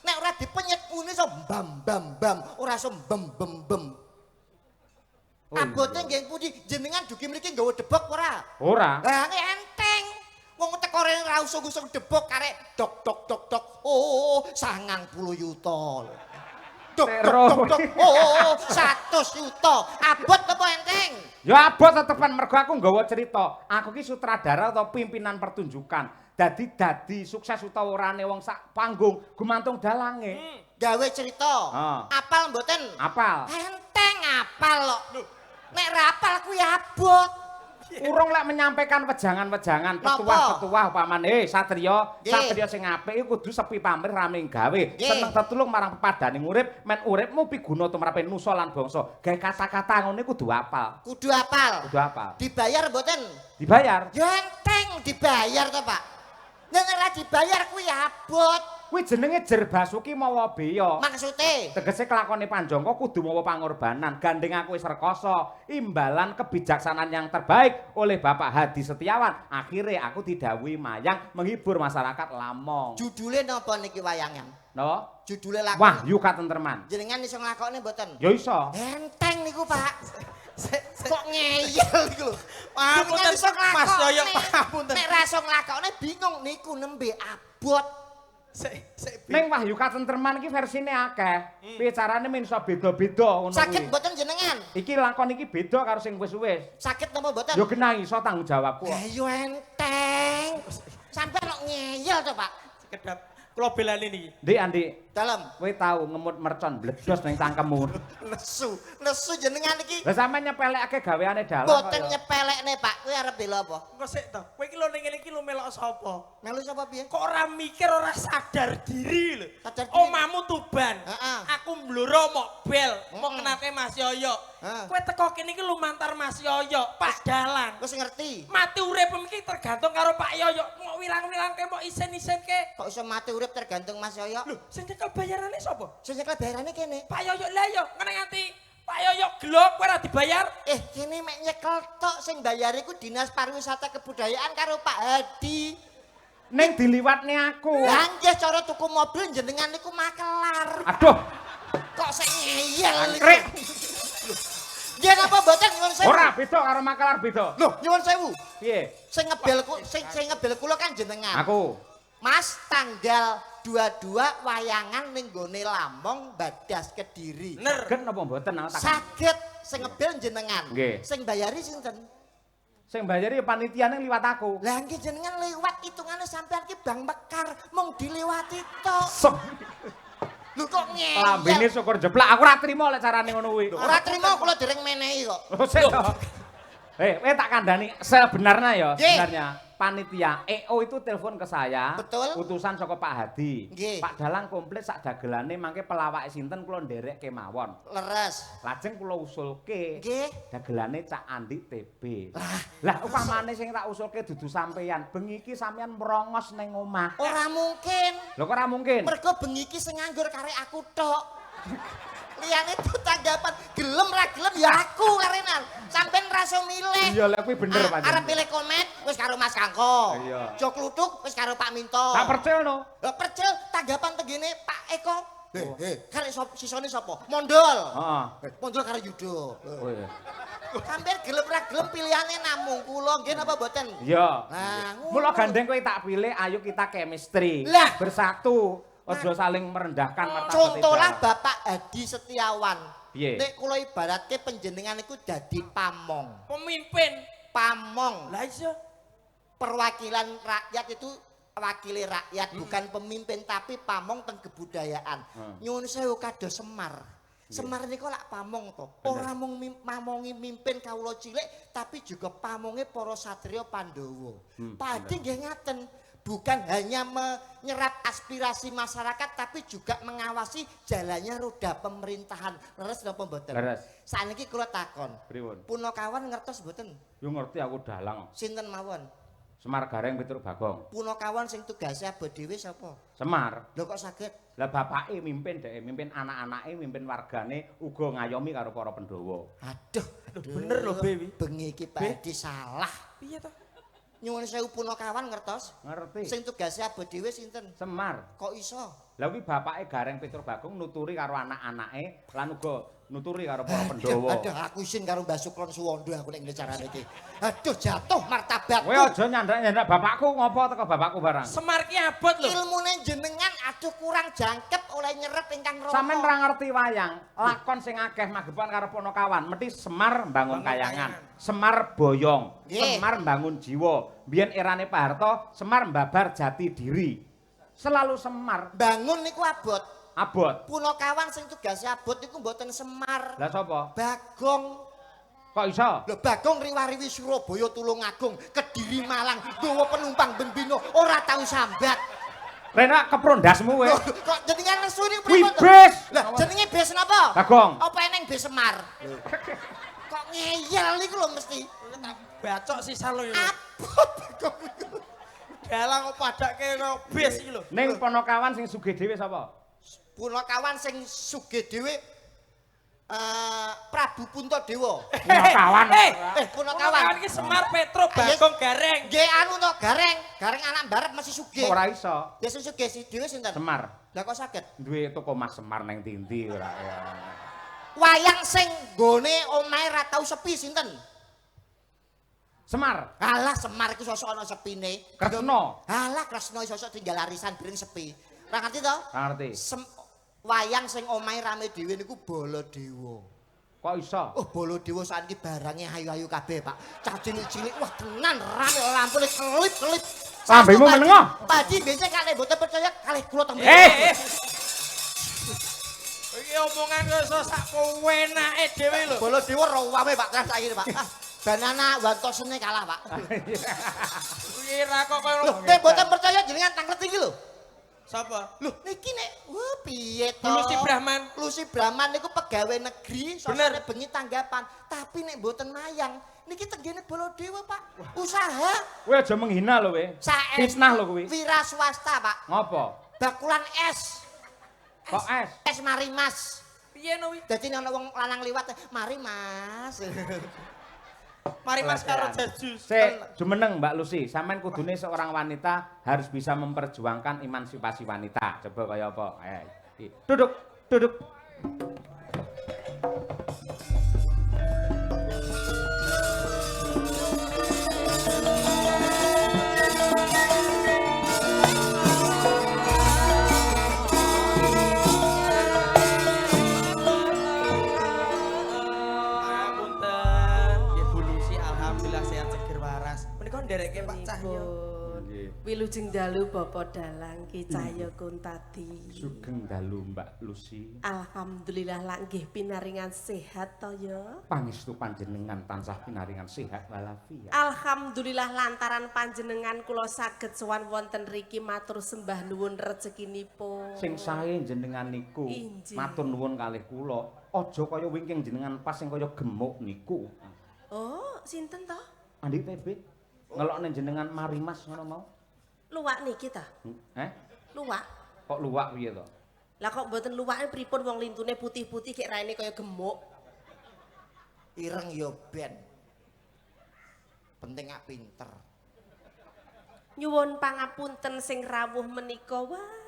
Speaker 2: Nek ora dipenyet muni iso bam bam bam, ora iso bem bem bem.
Speaker 1: Oh,
Speaker 2: Abote
Speaker 1: iya.
Speaker 2: nggih pundi? Jenengan dugi mriki nggawa debok ora?
Speaker 1: Ora.
Speaker 2: Lah enteng. Wong teko rene ora usung-usung debok karek dok dok dok dok. Oh, 90 yuta. Dok dok dok dok. Oh, 100 yuta. Abot apa enteng?
Speaker 1: Ya abot tetepan mergo aku nggawa cerita. Aku ki sutradara atau pimpinan pertunjukan. Dadi sukses utawa orane wong sak panggung gumantung dalange.
Speaker 2: Gawe cerita. Apal mboten?
Speaker 1: Apal.
Speaker 2: Enteng apal kok. Nek ra apal kuwi abot.
Speaker 1: Urung lek menyampaikan wejangan-wejangan petuah-petuah upamane satriya, satriya sing apik iku kudu sepi pamrih rame gawe, seneng tetulung marang pepadaning urip, men uripmu piguna tumrape nusa lan bangsa. Gawe kata-kata ngono iku kudu apal.
Speaker 2: Kudu apal.
Speaker 1: Kudu apal.
Speaker 2: Dibayar mboten?
Speaker 1: Dibayar.
Speaker 2: Ya enteng dibayar to, Pak. Nek ora dibayar kuwi abot.
Speaker 1: Kuwi jenenge Jerbasuki mawa beya.
Speaker 2: Maksude?
Speaker 1: Tegese kelakone Panjangka kudu mawa pangorbanan. Gandeng aku wis rekoso, imbalan kebijaksanaan yang terbaik oleh Bapak Hadi Setiawan. Akhire aku didhawuhi mayang menghibur masyarakat Lamong.
Speaker 2: Judule napa niki wayangan?
Speaker 1: Napa?
Speaker 2: Judule lakon.
Speaker 1: Wahyu Katentreman.
Speaker 2: Jenengan iso nglakokne mboten?
Speaker 1: Ya iso.
Speaker 2: Enteng niku, Pak. Kok ngeyel iku lho.
Speaker 3: Pangapunten,
Speaker 2: iso nglakokne.
Speaker 3: Mas Yoyo, pangapunten.
Speaker 2: Nek ra iso nglakokne bingung niku nembe abot.
Speaker 1: Ning Wahyu Katentreman iki versine akeh. Piye carane men iso beda-beda ngono kuwi.
Speaker 2: Saged mboten jenengan?
Speaker 1: Iki lakon iki beda karo sing wis-wis.
Speaker 2: Saged napa mboten?
Speaker 1: Ya genah iso tanggung jawabku.
Speaker 2: Lah yo enteng. Sampeyan kok ngeyel to, Pak?
Speaker 3: Sekedap kula belani niki.
Speaker 1: Ndik, Andik.
Speaker 2: Dalem.
Speaker 1: Kowe tau ngemut mercon bledos ning cangkemmu.
Speaker 2: Nesu, nesu jenengan iki.
Speaker 1: Lah sampean nyepelekake gaweane dalang.
Speaker 2: Mboten nyepelekne, Pak. Kowe arep bela apa?
Speaker 3: Engko sik to. Kowe iki lho ning ngene iki lho melok sapa?
Speaker 2: Melu sapa piye?
Speaker 3: Kok ora mikir, ora sadar diri lho.
Speaker 2: Sadar diri.
Speaker 3: Omamu Tuban.
Speaker 2: Heeh.
Speaker 3: Aku mbloro mok bel, mok kenake Mas Yoyo. Kowe teko kene iki lumantar Mas Yoyo, Pak Dalang.
Speaker 2: Wis ngerti.
Speaker 3: Mati urip iki tergantung karo Pak Yoyo. Mok wilang-wilangke, mok isen-isenke.
Speaker 2: Kok iso mati urip tergantung Mas Yoyo?
Speaker 3: Lho, sing nyekel bayarane sapa?
Speaker 2: Sing nyekel bayarane kene.
Speaker 3: Pak Yoyo lah yo, ngene nganti Pak Yoyo gelo kowe ora dibayar.
Speaker 2: Kene mek nyekel tok, sing bayar iku Dinas Pariwisata Kebudayaan karo Pak Hadi.
Speaker 1: Ning diliwatne aku.
Speaker 2: Lah nggih cara tuku mobil jenengan niku makelar.
Speaker 1: Aduh.
Speaker 2: Kok sik ngeyel
Speaker 1: iki.
Speaker 2: Nggih napa mboten nyuwun sewu?
Speaker 1: Ora beda karo makelar beda.
Speaker 2: Lho, nyuwun sewu.
Speaker 1: Piye?
Speaker 2: Sing ngebel sing ngebel kula kan jenengan.
Speaker 1: Aku.
Speaker 2: Mas tanggal 22 wayangan ning gone Lamong Badas Kediri.
Speaker 1: Saged napa mboten aku tak.
Speaker 2: Saged sing ngebel jenengan. Sing bayari sinten?
Speaker 1: Sing bayari ya panitiane liwat aku.
Speaker 2: Lah nggih jenengan liwat hitungane sampean ki Bank Mekar mung dilewati tok. Lho kok ngeyel.
Speaker 1: Lambene syukur jeplak aku ora trimo lek carane ngono kuwi.
Speaker 2: Ora trimo kula dereng menehi kok.
Speaker 1: Kowe tak kandhani sebenarnya ya, sebenarnya panitia EO itu telepon ke saya.
Speaker 2: Betul.
Speaker 1: Utusan saka Pak Hadi.
Speaker 2: Nggih.
Speaker 1: Pak Dalang komplit sak dagelane mangke pelawake sinten kula nderek kemawon.
Speaker 2: Leres.
Speaker 1: Lajeng kula usulke.
Speaker 2: Nggih.
Speaker 1: Dagelane Cak Andi TB. Lah upamane sing tak usulke dudu sampeyan, bengi iki sampeyan merongos ning omah.
Speaker 2: Ora mungkin.
Speaker 1: Lho kok ora mungkin?
Speaker 2: Mergo bengi iki sing nganggur karek aku tok. Liyane itu tanggapan gelem ra gelem ya aku karenan. Sampeyan rasa milih.
Speaker 1: Iya lha kuwi bener pancen.
Speaker 2: Arep pilih komet wis karo Mas Kangko.
Speaker 1: Iya.
Speaker 2: Jo kluthuk wis karo Pak Minto.
Speaker 1: Tak percil no.
Speaker 2: Lah percil tanggapan tengene Pak Eko. Heh, karek sisone sapa? Mondol.
Speaker 1: Heeh.
Speaker 2: Mondol karo Yudo.
Speaker 1: Oh iya.
Speaker 2: Sampeyan gelem ra gelem pilihane namung kula nggih napa mboten?
Speaker 1: Iya.
Speaker 2: Lah ngono.
Speaker 1: Mula gandeng kowe tak pilih ayo kita chemistry.
Speaker 2: Lah.
Speaker 1: Bersatu. Aja saling merendahkan martabat.
Speaker 2: Contohlah Bapak Hadi Setiawan.
Speaker 1: Piye?
Speaker 2: Nek kula ibaratke panjenengan iku dadi pamong.
Speaker 3: Pemimpin.
Speaker 2: Pamong.
Speaker 3: Lah iya.
Speaker 2: Perwakilan rakyat itu wakili rakyat, bukan pemimpin tapi pamong teng kebudayaan. Nyuwun sewu kados Semar. Semar niku lak pamong to. Ora mung mamongi mimpin kawula cilik tapi juga pamonge para satriya Pandhawa. Pak Hadi nggih ngaten. Bukan hanya menyerap aspirasi masyarakat tapi juga mengawasi jalannya roda pemerintahan. Leres napa mboten?
Speaker 1: Leres.
Speaker 2: Sakniki kula takon.
Speaker 1: Pripun?
Speaker 2: Punakawan ngertos mboten?
Speaker 1: Yo ngerti aku dalang.
Speaker 2: Sinten mawon?
Speaker 1: Semar Gareng Petruk Bagong.
Speaker 2: Punakawan sing tugase abot dhewe sapa?
Speaker 1: Semar.
Speaker 2: Lho kok saged?
Speaker 1: Lah bapake mimpin dheke, mimpin anak-anake, mimpin wargane, uga ngayomi karo para Pandhawa.
Speaker 2: Aduh,
Speaker 3: bener lho, Be.
Speaker 2: Bengi iki Pak Edi salah.
Speaker 3: Piye to?
Speaker 2: Nyuwun sewu punakawan ngertos?
Speaker 1: Ngerti.
Speaker 2: Sing tugase abot dhewe sinten?
Speaker 1: Semar.
Speaker 2: Kok iso?
Speaker 1: Lah kuwi bapake Gareng Petruk Bagong nuturi karo anak-anake lan uga nuturi karo para Pandhawa.
Speaker 2: Aduh, aku isin karo Mbah Suklon Suwondo aku nek ngene carane iki. Aduh, jatuh martabatku.
Speaker 1: Kowe aja nyandak-nyandak bapakku ngopo teko bapakku barang.
Speaker 3: Semar ki abot lho.
Speaker 2: Ilmune jenengan aduh kurang jangkep oleh nyerep ingkang rama.
Speaker 1: Sampeyan ora ngerti wayang, lakon sing akeh magepokan karo Punakawan, mesti Semar mbangun kayangan, Semar boyong, Semar mbangun jiwa. Biyen erane Pak Harto, Semar mbabar jati diri. Selalu Semar.
Speaker 2: Bangun niku abot.
Speaker 1: Abot.
Speaker 2: Punakawan sing tugase abot niku mboten Semar.
Speaker 1: Lah sapa?
Speaker 2: Bagong.
Speaker 1: Kok iso?
Speaker 2: Lho Bagong riwariwi Surabaya Tulungagung, Kediri Malang, nggawa penumpang ben bino ora tau sambat.
Speaker 1: Rena keprondasmu kowe.
Speaker 2: Kok jenengan nesu niku pripun to?
Speaker 1: Kuwi bis.
Speaker 2: Lah jenenge bis napa?
Speaker 1: Bagong.
Speaker 2: Apa eneng bis Semar? Kok ngeyel niku lho mesti.
Speaker 3: Tak bacok sisan lho.
Speaker 2: Abot Bagong niku.
Speaker 3: Dalang kok padake kaya bis iki lho.
Speaker 1: Ning Punakawan sing sugih dhewe sapa?
Speaker 2: Punakawan sing sugih dhewe Prabu Puntadewa.
Speaker 1: Punakawan.
Speaker 2: Punakawan.
Speaker 3: Punakawan iki Semar Petruk Bagong Gareng.
Speaker 2: Nggih anu to Gareng, Gareng anak mbarep mesti sugih.
Speaker 1: Ora iso.
Speaker 2: Ya sing sugih si dhewe sinten?
Speaker 1: Semar.
Speaker 2: Lah kok saged?
Speaker 1: Duwe toko Mas Semar neng ndi ora ya.
Speaker 2: Wayang sing nggone omahe ra tau sepi sinten?
Speaker 1: Semar.
Speaker 2: Alah Semar iku sosok ana sepine.
Speaker 1: Kresna.
Speaker 2: Alah Kresna sosok tinggal arisan piring sepi. Ora ngerti to?
Speaker 1: Ora ngerti.
Speaker 2: Wayang sing omahe rame dhewe niku Baladewa.
Speaker 1: Kok iso?
Speaker 2: Oh, Baladewa sakniki barange ayu-ayu kabeh, Pak. Cah cilik-cilik wah tenan rame lampune kelip-kelip.
Speaker 1: Lambemu menengah.
Speaker 2: Pak Haji biasa kalih mboten percaya kalih kula teng.
Speaker 3: Iki omongan kok iso sak kowenake dhewe lho.
Speaker 2: Baladewa rame Pak tenan saiki Pak. Ah, banana wantosene kalah, Pak.
Speaker 3: Iki ra kok koyo
Speaker 2: Lho, nek mboten percaya jenengan tanglet iki lho.
Speaker 3: Sapa?
Speaker 2: Lho, niki nek wah piye to?
Speaker 3: Lucy Brahman.
Speaker 2: Lucy Brahman niku pegawai negeri, sosone bengi tanggapan. Tapi nek mboten mayang, niki tenggene Baladewa, Pak. Usaha.
Speaker 1: Kowe aja menghina lho kowe. Fitnah lho kowe.
Speaker 2: Wira swasta, Pak.
Speaker 1: Ngopo?
Speaker 2: Bakulan es.
Speaker 1: Kok es?
Speaker 2: Es mari Mas.
Speaker 3: Piye no wi?
Speaker 2: Dadi nek ana wong lanang liwat, mari Mas.
Speaker 3: Mari Mas karo Jajus.
Speaker 1: Sik, jumeneng Mbak Lucy, sampean kudune seorang wanita harus bisa memperjuangkan emansipasi wanita. Coba kaya apa? Duduk, duduk.
Speaker 3: Ndereke Pak Cahyo.
Speaker 5: Wilujeng dalu Bapak Dalang Ki Cahyo Kuntadi.
Speaker 1: Sugeng dalu Mbak Lucy.
Speaker 5: Alhamdulillah lak nggih pinaringan sehat to ya.
Speaker 1: Pangestu panjenengan tansah pinaringan sehat walafiat.
Speaker 5: Alhamdulillah lantaran panjenengan kula saged sowan wonten riki matur sembah nuwun rezekinipun.
Speaker 1: Sing sae jenengan niku matur nuwun kalih kula. Aja kaya wingking jenengan pas sing kaya gemuk niku.
Speaker 5: Oh, sinten to?
Speaker 1: Andi TB. Ngelokne jenengan mari Mas ngono mau.
Speaker 5: Luwak niki ta? Luwak.
Speaker 1: Kok luwak piye to?
Speaker 5: Lah kok mboten luwake pripun wong lintune putih-putih kek raine kaya gemuk.
Speaker 2: Ireng ya ben. Penting ak pinter.
Speaker 5: Nyuwun pangapunten sing rawuh menika wah.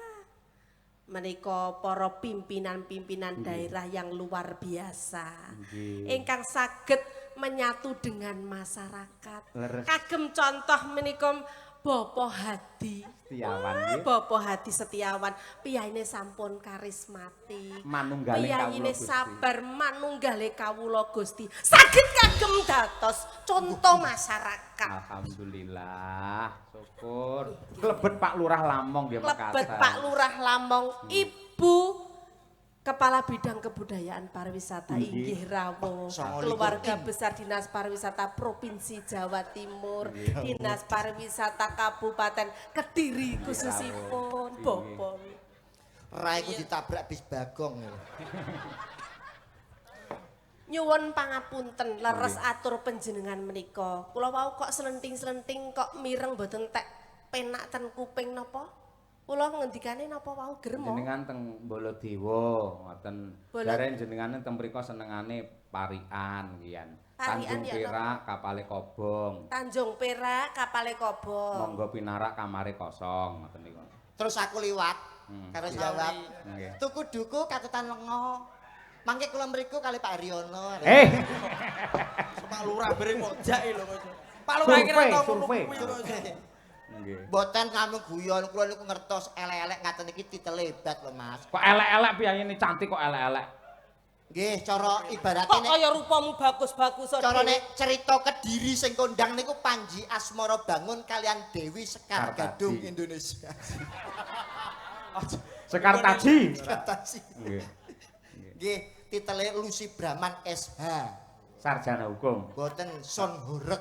Speaker 5: Menika para pimpinan-pimpinan daerah yang luar biasa. Ingkang saged menyatu dengan masyarakat.
Speaker 1: Leres.
Speaker 5: Kagem contoh menika Bapak Hadi
Speaker 1: Setiawan nggih.
Speaker 5: Bapak Hadi Setiawan piyayine sampun karismatik.
Speaker 1: Manunggaling kawula
Speaker 5: piyayine
Speaker 1: Gusti.
Speaker 5: Sabar manunggale kawula Gusti. Saged kagem dados contoh masyarakat.
Speaker 1: Alhamdulillah, syukur. Klebet Pak Lurah Lamong nggih mekaten.
Speaker 5: Klebet Pak Lurah Lamong, Ibu Kepala Bidang Kebudayaan Pariwisata inggih rawuh, keluarga besar Dinas Pariwisata Provinsi Jawa Timur, Dinas Pariwisata Kabupaten Kediri khususipun Bapak.
Speaker 2: Ra iku ditabrak bis Bagong.
Speaker 5: Nyuwun pangapunten leres atur panjenengan menika. Kula wau kok slenting-slenting kok mireng mboten tek penak ten kuping napa? Kula ngendikane napa wau germo?
Speaker 1: Jenengan teng Baladewa ngoten. Jare jenengane teng mriku senengane parikan kian. Tanjung Perak kapale kobong.
Speaker 5: Tanjung Perak kapale kobong.
Speaker 1: Monggo pinarak kamare kosong ngoten niku.
Speaker 2: Terus aku liwat karo jawab. Tuku duku katutan lenga. Mangke kula mriku kali Pak Haryono.
Speaker 3: Pak Lurah bering mojake lho kok. Pak Lurah kira tau ngono kuwi kok.
Speaker 1: Nggih.
Speaker 2: Mboten namung guyon, kula niku ngertos elek-elek ngaten iki titele hebat lho Mas.
Speaker 1: Kok elek-elek piyayine cantik kok elek-elek.
Speaker 2: Nggih, cara ibarate
Speaker 5: kok kaya rupamu bagus-bagus
Speaker 2: cara nek cerita Kediri sing kondang niku Panji Asmara Bangun kalian Dewi Sekar Gadung Indonesia.
Speaker 1: Sekar Taji.
Speaker 2: Sekar Taji.
Speaker 1: Nggih.
Speaker 2: Nggih, titele Lucy Brahman SH.
Speaker 1: Sarjana hukum.
Speaker 2: Mboten son horeg.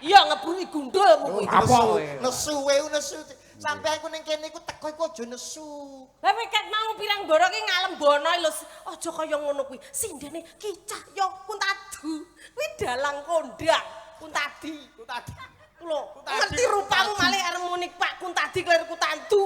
Speaker 5: Iya ngebunyi gundulmu kuwi.
Speaker 1: Apa kowe?
Speaker 2: Nesu wae nesu. Sampai aku ning kene iku teko iku aja nesu.
Speaker 5: Lah kowe ket mau pirang boro ki ngalembono lho. Aja kaya ngono kuwi. Sindene Ki Cahya Kuntadu. Kuwi dalang kondang Kuntadi.
Speaker 3: Kuntadi.
Speaker 5: Lho, ngerti rupamu malih arep muni Pak Kuntadi kleru Kutandu.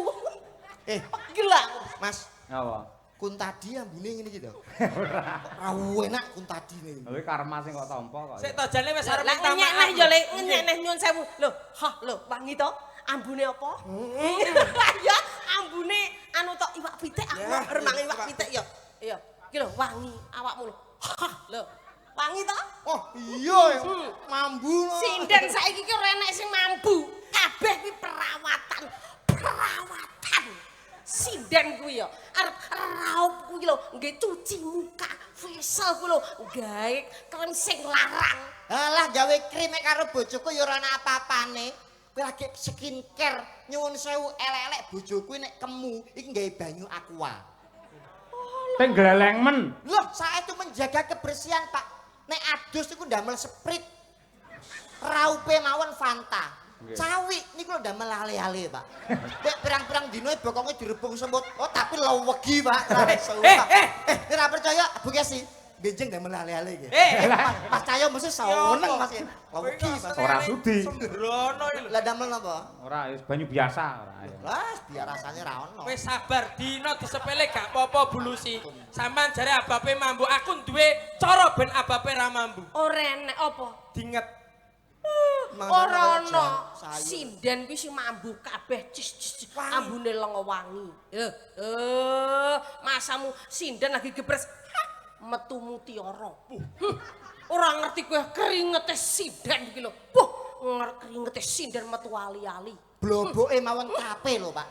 Speaker 5: Gila.
Speaker 2: Mas.
Speaker 1: Apa?
Speaker 2: Kuntadi ambune ngene iki to. Ora. Ora enak Kuntadi niku.
Speaker 1: Lha karma sing kok tampa kok.
Speaker 3: Sik to jane wis arep minta
Speaker 5: maaf. Ngenyek ya Le, ngenyek nyuwun sewu. Lho, hah lho, wangi to? Ambune apa? Ya, ambune anu to iwak pitik aku remang iwak pitik ya. Iya, iki lho wangi awakmu lho. Hah lho. Wangi to?
Speaker 2: Oh, iya mambu.
Speaker 5: Sinden saiki ki ora enek sing mambu. Kabeh kuwi perawatan. Perawatan. Sinden kuwi ya arep raup kuwi lho nggih cuci muka, facial kuwi lho gawe krim sing larang.
Speaker 2: Alah gawe krim karo bojoku ya ora ana apa-apane. Kowe lagi skincare nyuwun sewu elek-elek bojoku nek kemu iki gawe banyu aqua.
Speaker 1: Teng gleleng men.
Speaker 2: Loh, saestu menjaga kebersihan, Pak. Nek adus niku ndamel Sprite. Raupe mawon Fanta. Cawi niku lho ndamel ale-ale, Pak. Nek pirang-pirang dina bokonge direbung semut. Oh, tapi lewegi, Pak. Ora percaya, Bu Kesi. Benjeng ndamel ale-ale iki. Mas Cahyo mesti seneng, Mas. Lewegi, Mas.
Speaker 1: Ora sudi.
Speaker 3: Sembrono iki lho.
Speaker 2: Lah ndamel napa?
Speaker 1: Ora, wis banyu biasa ora.
Speaker 2: Lah, biar rasane ra ono.
Speaker 3: Wis sabar, dina disepele gak apa-apa Bu Lusi. Sampeyan jare abape mambu, aku duwe cara ben abape ra mambu.
Speaker 5: Ora enek apa?
Speaker 3: Dinget.
Speaker 5: Ora ana sinden kuwi sing mambu kabeh cis ambune lenga wangi. Masamu sinden lagi gebres metu mutiara. Ora ngerti kowe keringete sinden iki lho. Puh, keringete sinden metu ali-ali.
Speaker 2: Bloboke mawon tape lho, Pak.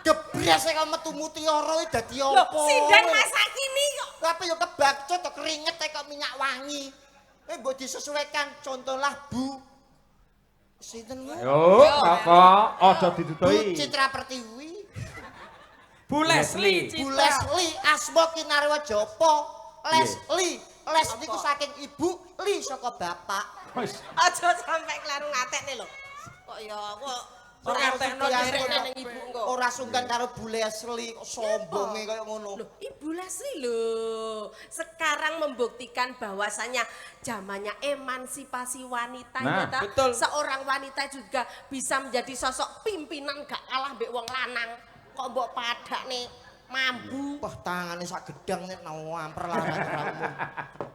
Speaker 2: Gebres kok metu mutiara iki dadi apa?
Speaker 5: Sinden masa kini kok.
Speaker 2: Tapi yo kebacut to keringet kok minyak wangi. Mbok disesuaikan, contohlah Bu sinten kuwi?
Speaker 1: Yo, Bapak, aja didudoi.
Speaker 2: Bu Citra Pertiwi.
Speaker 3: Bu Leslie Citra.
Speaker 2: Bu Leslie asma kinarwa japa. Leslie, Les niku saking ibu, li saka bapak.
Speaker 1: Wis.
Speaker 5: Aja sampe kleru ngatekne lho. Kok ya kok
Speaker 3: ora ngatekno
Speaker 5: ning ibu engko.
Speaker 2: Ora sungkan karo Bu Leslie kok sombonge kaya ngono.
Speaker 5: Loh, Ibu Leslie lho, sekarang membuktikan bahwasanya zamannya emansipasi wanita
Speaker 1: nah,
Speaker 5: ya ta?
Speaker 3: Betul.
Speaker 5: Seorang wanita juga bisa menjadi sosok pimpinan gak kalah mbek wong lanang. Kok mbok padakne mambu.
Speaker 2: Wah, tangane sak gedang nek namper larang ora umum.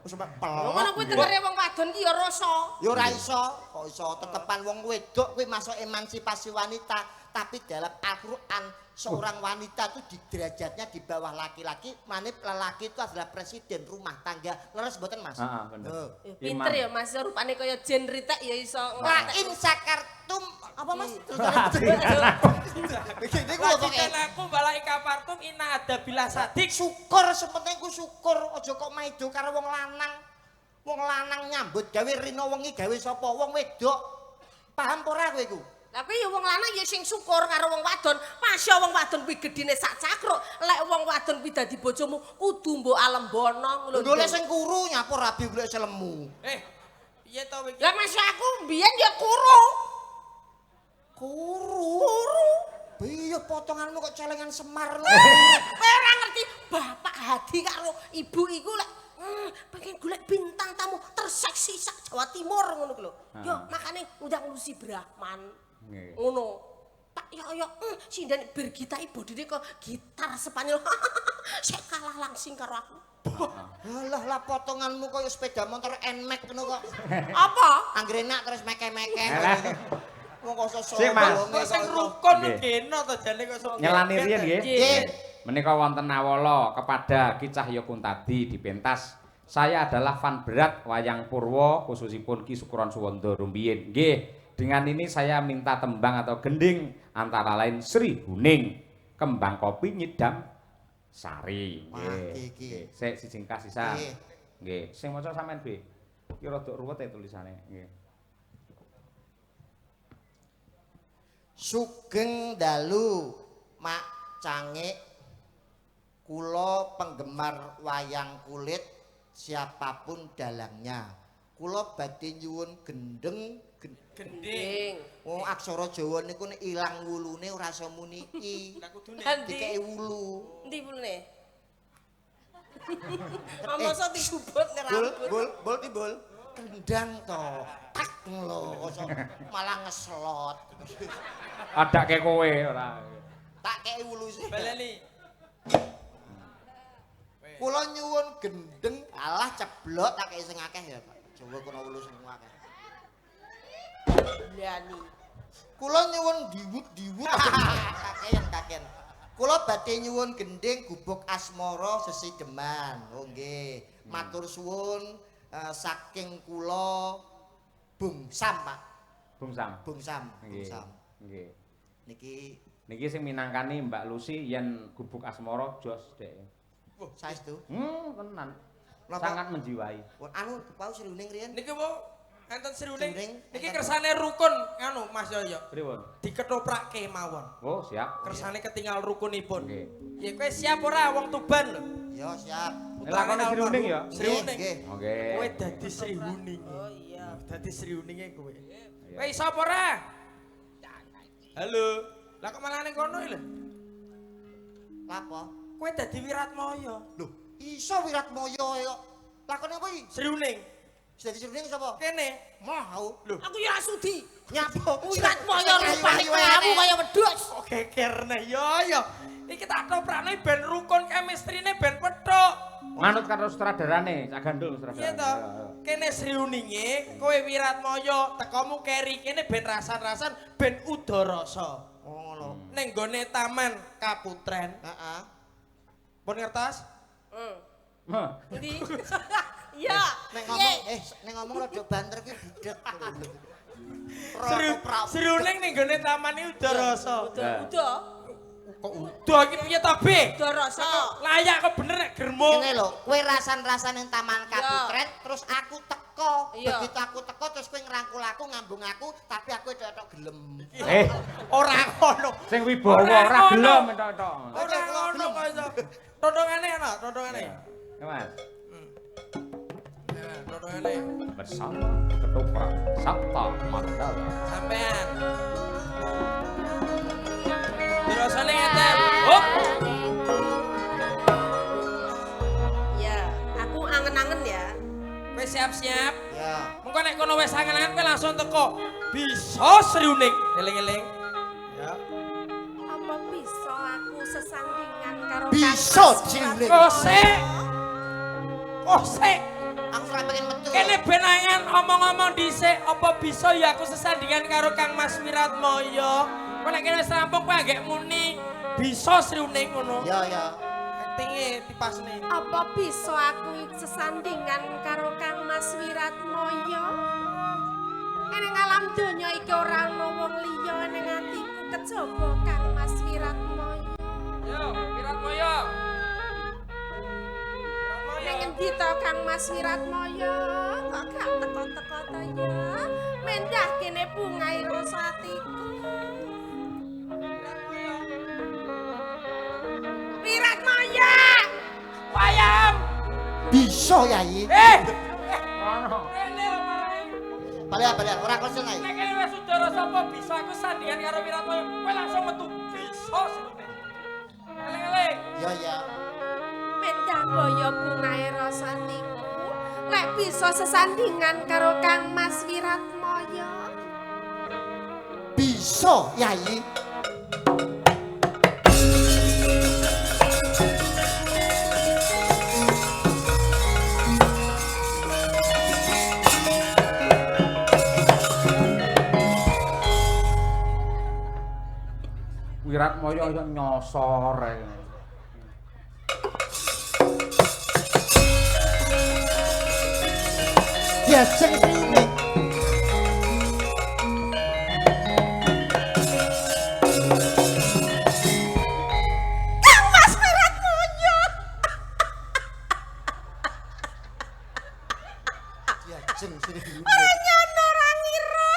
Speaker 2: Wis sampe pelok.
Speaker 5: Ngono kuwi tengere wong wadon ki ya rasa.
Speaker 2: Ya ora iso, kok iso tetepan wong wedok kuwi masuk emansipasi wanita, tapi dalam Al-Qur'an seorang wanita itu di derajatnya di bawah laki-laki, manip lelaki itu adalah presiden rumah tangga. Leres mboten, Mas?
Speaker 1: Heeh, bener.
Speaker 5: Pinter ya Mas, rupane kaya jen ritek ya iso.
Speaker 2: La in sakartum apa Mas? Niku lho pokoke.
Speaker 3: Aku balai kapartum ina ada bila sadik.
Speaker 2: Syukur sepenting ku syukur, aja kok maido karo wong lanang. Wong lanang nyambut gawe rina wengi gawe sapa? Wong wedok. Paham apa ora kowe iku?
Speaker 5: Lah kuwi ya wong lanang ya sing syukur karo wong wadon. Masya wong wadon kuwi gedine sak cakruk. Lek wong wadon kuwi dadi bojomu kudu mbok alembono lho.
Speaker 2: Golek sing kuru nyapur rabi golek sing lemu.
Speaker 3: Piye to iki?
Speaker 5: Lah masya aku mbiyen ya kuru.
Speaker 2: Kuru.
Speaker 5: Kuru.
Speaker 2: Piye potonganmu kok celengan Semar lho.
Speaker 5: Kowe ora ngerti Bapak Hadi karo ibu iku lek pengen golek bintang tamu terseksi sak Jawa Timur ngono ku lho. Yo makane undang Lucy Brahman. Ngono. Tak yo sinden Birgita bodine kok gitar Spanyol. Sik kalah langsing karo aku.
Speaker 2: Alah lah potonganmu kaya sepeda motor Nmax ngono kok.
Speaker 5: Apa?
Speaker 2: Anggere nak terus meke-meke. Wong kok sosok.
Speaker 3: Kok sing rukun geno to jane kok sok.
Speaker 1: Nyelani riyen nggih. Menika wonten nawala kepada Ki Cahya Kuntadi di pentas. Saya adalah fan berat wayang purwa khususipun Ki Sukron Suwanda rumiyin. Nggih. Dengan ini saya minta tembang atau gending antara lain Sri Huning, Kembang Kopi Nyidam Sari. Nggih. Sik sijingkah sisan. Nggih. Sing maca sampean B. Iki rada ruwet e tulisane. Nggih.
Speaker 2: Sugeng dalu Mak Cangik, kula penggemar wayang kulit siapapun dalangnya. Kula badhe nyuwun gendeng
Speaker 3: gending.
Speaker 2: Wong aksara Jawa niku nek ilang wulune ora iso muni i.
Speaker 3: Lah kudune
Speaker 2: dikeki wulu.
Speaker 5: Endi wulune? Mosok digubut nek rambut.
Speaker 2: Bul bul timbul. Kendang to. Tak lho kok malah ngeslot.
Speaker 1: Adake kowe ora.
Speaker 2: Tak kei wulu sih.
Speaker 3: Baleni.
Speaker 2: Kula nyuwun gendeng alah ceblok tak kei sing akeh ya, Pak. Jawa kono wulu sing akeh.
Speaker 5: Lani.
Speaker 2: Kula nyuwun diwut-diwut kakean-kakean. Kula badhe nyuwun gending gubuk asmara sesideman. Oh nggih. Matur suwun saking kula Bung Sam, Pak.
Speaker 1: Bung Sam.
Speaker 2: Bung Sam, Bung Sam.
Speaker 1: Nggih.
Speaker 2: Niki
Speaker 1: sing minangkani Mbak Lucy yen gubuk asmara jos dhek.
Speaker 2: Saestu?
Speaker 1: Tenan. Sangat menjiwai.
Speaker 2: Anu wau Sri Huning riyen.
Speaker 3: Niki wau enten Sri Huning. Niki kersane rukun nganu Mas Yoyo.
Speaker 1: Pripun?
Speaker 3: Diketoprake mawon.
Speaker 1: Oh, siap.
Speaker 3: Kersane ketinggal rukunipun.
Speaker 1: Nggih.
Speaker 3: Ya kowe siap ora wong Tuban lho?
Speaker 2: Ya, siap.
Speaker 1: Lakone Sri Huning ya?
Speaker 3: Sri Huning.
Speaker 1: Oke.
Speaker 3: Kowe dadi Sri Huning.
Speaker 5: Oh iya.
Speaker 3: Dadi Sri Huninge kowe. Kowe iso apa ora? Halo. Lah kok malah ning kono lho?
Speaker 2: Lapo?
Speaker 3: Kowe dadi Wiratmaya.
Speaker 2: Lho, iso Wiratmaya kok. Lakone apa iki?
Speaker 3: Sri Huning.
Speaker 2: Dadi Sri Huning sapa?
Speaker 3: Kene.
Speaker 2: Mau.
Speaker 3: Lho,
Speaker 5: aku ya sudi.
Speaker 2: Nyapa?
Speaker 5: Wiratmaya rupane kamu kaya wedhus.
Speaker 3: Kok gegerne ya ya. Iki tak toprakne ben rukun chemistry-ne ben pethuk.
Speaker 1: Manut karo sutradarane, sak gandul sutradarane.
Speaker 3: Iya to. Kene Sri Huninge, kowe Wiratmaya, tekomu keri kene ben rasan-rasan ben udarasa.
Speaker 2: Oh ngono.
Speaker 3: Ning gone Taman Kaputren.
Speaker 2: Heeh.
Speaker 3: Pun ngertos?
Speaker 5: Heeh. Endi? Iya.
Speaker 2: Nek ngomong nek ngomong rada banter kuwi budhek.
Speaker 3: Sri Huning ning gone taman iki udarasa.
Speaker 5: Uda.
Speaker 3: Kok uda iki piye to, Be?
Speaker 5: Udarasa.
Speaker 3: Layak kok bener nek germo.
Speaker 2: Ngene lho, kowe rasan-rasan ning Taman Kaputren terus aku teko. Begitu aku teko terus kowe ngrangkul aku, ngambung aku, tapi aku ethok-ethok gelem.
Speaker 3: Ora ngono.
Speaker 1: Sing wibawa ora gelem entok-entok.
Speaker 3: Ora ngono kok iso. Tontongane ana, tontongane.
Speaker 1: Ya, Mas.
Speaker 3: Tontongane.
Speaker 1: Bersama ketoprak Sabta Mandala.
Speaker 3: Sampean. Dirasane ngeten. Hop.
Speaker 5: Ya, aku angen-angen ya.
Speaker 3: Kowe siap-siap.
Speaker 2: Ya.
Speaker 3: Mengko nek kono wis angen-angen kowe langsung teko. Bisa Sri Huning. Eling-eling. Ya.
Speaker 5: Apa bisa aku sesandingan karo
Speaker 2: Bisa Sri Huning.
Speaker 3: Kosek. Kosek.
Speaker 2: Aku ora pengen metu.
Speaker 3: Kene ben angen omong-omong dhisik, apa bisa ya aku sesandingan karo Kang Mas Wiratmaya? Kok nek kene wis rampung kowe anggek muni bisa Sri Huning ngono.
Speaker 2: Ya ya.
Speaker 3: Aktinge dipasne.
Speaker 5: Apa bisa aku sesandingan karo Kang Mas Wiratmaya? Ning alam donya iki ora ana wong liya ning atiku kejaba Kang Mas Wiratmaya.
Speaker 3: Yo, Wiratmaya.
Speaker 5: Ning endi Endi to Kang Mas Wiratmaya? Kok gak teko-teko to ya? Mendah kene bungae rasa atiku. Wiratmaya!
Speaker 3: Wayam.
Speaker 2: Bisa Yai.
Speaker 1: Ono.
Speaker 3: Rene lho marahi.
Speaker 2: Balik ora konsen Yai.
Speaker 3: Nek kene wis saudara sapa bisa aku sandingan karo Wiratmaya, kowe langsung metu bisa sebete. Eleng-eleng.
Speaker 2: Iya ya.
Speaker 5: Mendah boyo bungae rasa atiku. Lek bisa sesandingan karo Kang Mas Wiratmaya.
Speaker 2: Bisa Yai.
Speaker 1: Wiratmaya yo nyosor ae.
Speaker 2: Diajeng srine.
Speaker 5: Kang Mas Wiratmaya.
Speaker 2: Diajeng srine.
Speaker 5: Ora nyono ora ngira.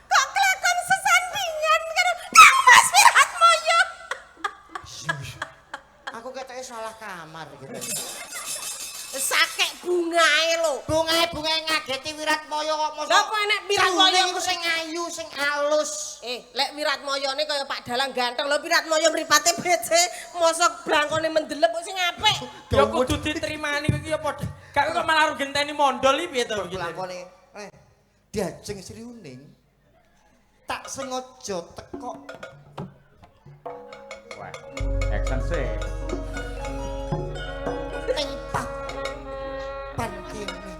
Speaker 5: Kok kelakon sesandingan karo Kang Mas Wiratmaya.
Speaker 2: Aku ketoke salah kamar gitu.
Speaker 5: Sakek bungae lho.
Speaker 2: Bungae-bungae ngageti Wiratmaya kok mosok.
Speaker 5: Lah apa enek Wiratmaya
Speaker 2: iku sing ayu, sing alus.
Speaker 5: Lek Wiratmayane kaya Pak Dalang ganteng lho, Wiratmaya mripate becik, mosok blangkone mendelep kok sing apik.
Speaker 3: Ya kudu ditrimani kowe iki ya padha. Gak kok malah arep genteni mondol iki piye to iki.
Speaker 2: Blangkone. Diajeng Sri Uning. Tak sengaja teko
Speaker 1: Wah, action sih.
Speaker 2: ning papan kene.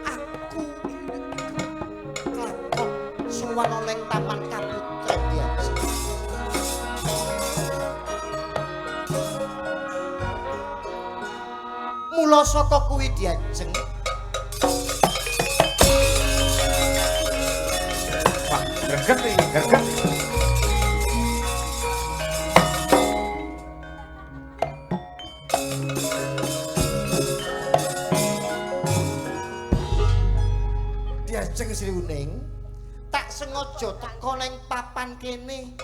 Speaker 2: Aku kelakon sowan ning Taman Kaputren Diajeng. Mula saka kuwi Diajeng
Speaker 1: Wah, greget iki, greget.
Speaker 2: Diajeng Sri Uning tak sengaja teko ning papan kene.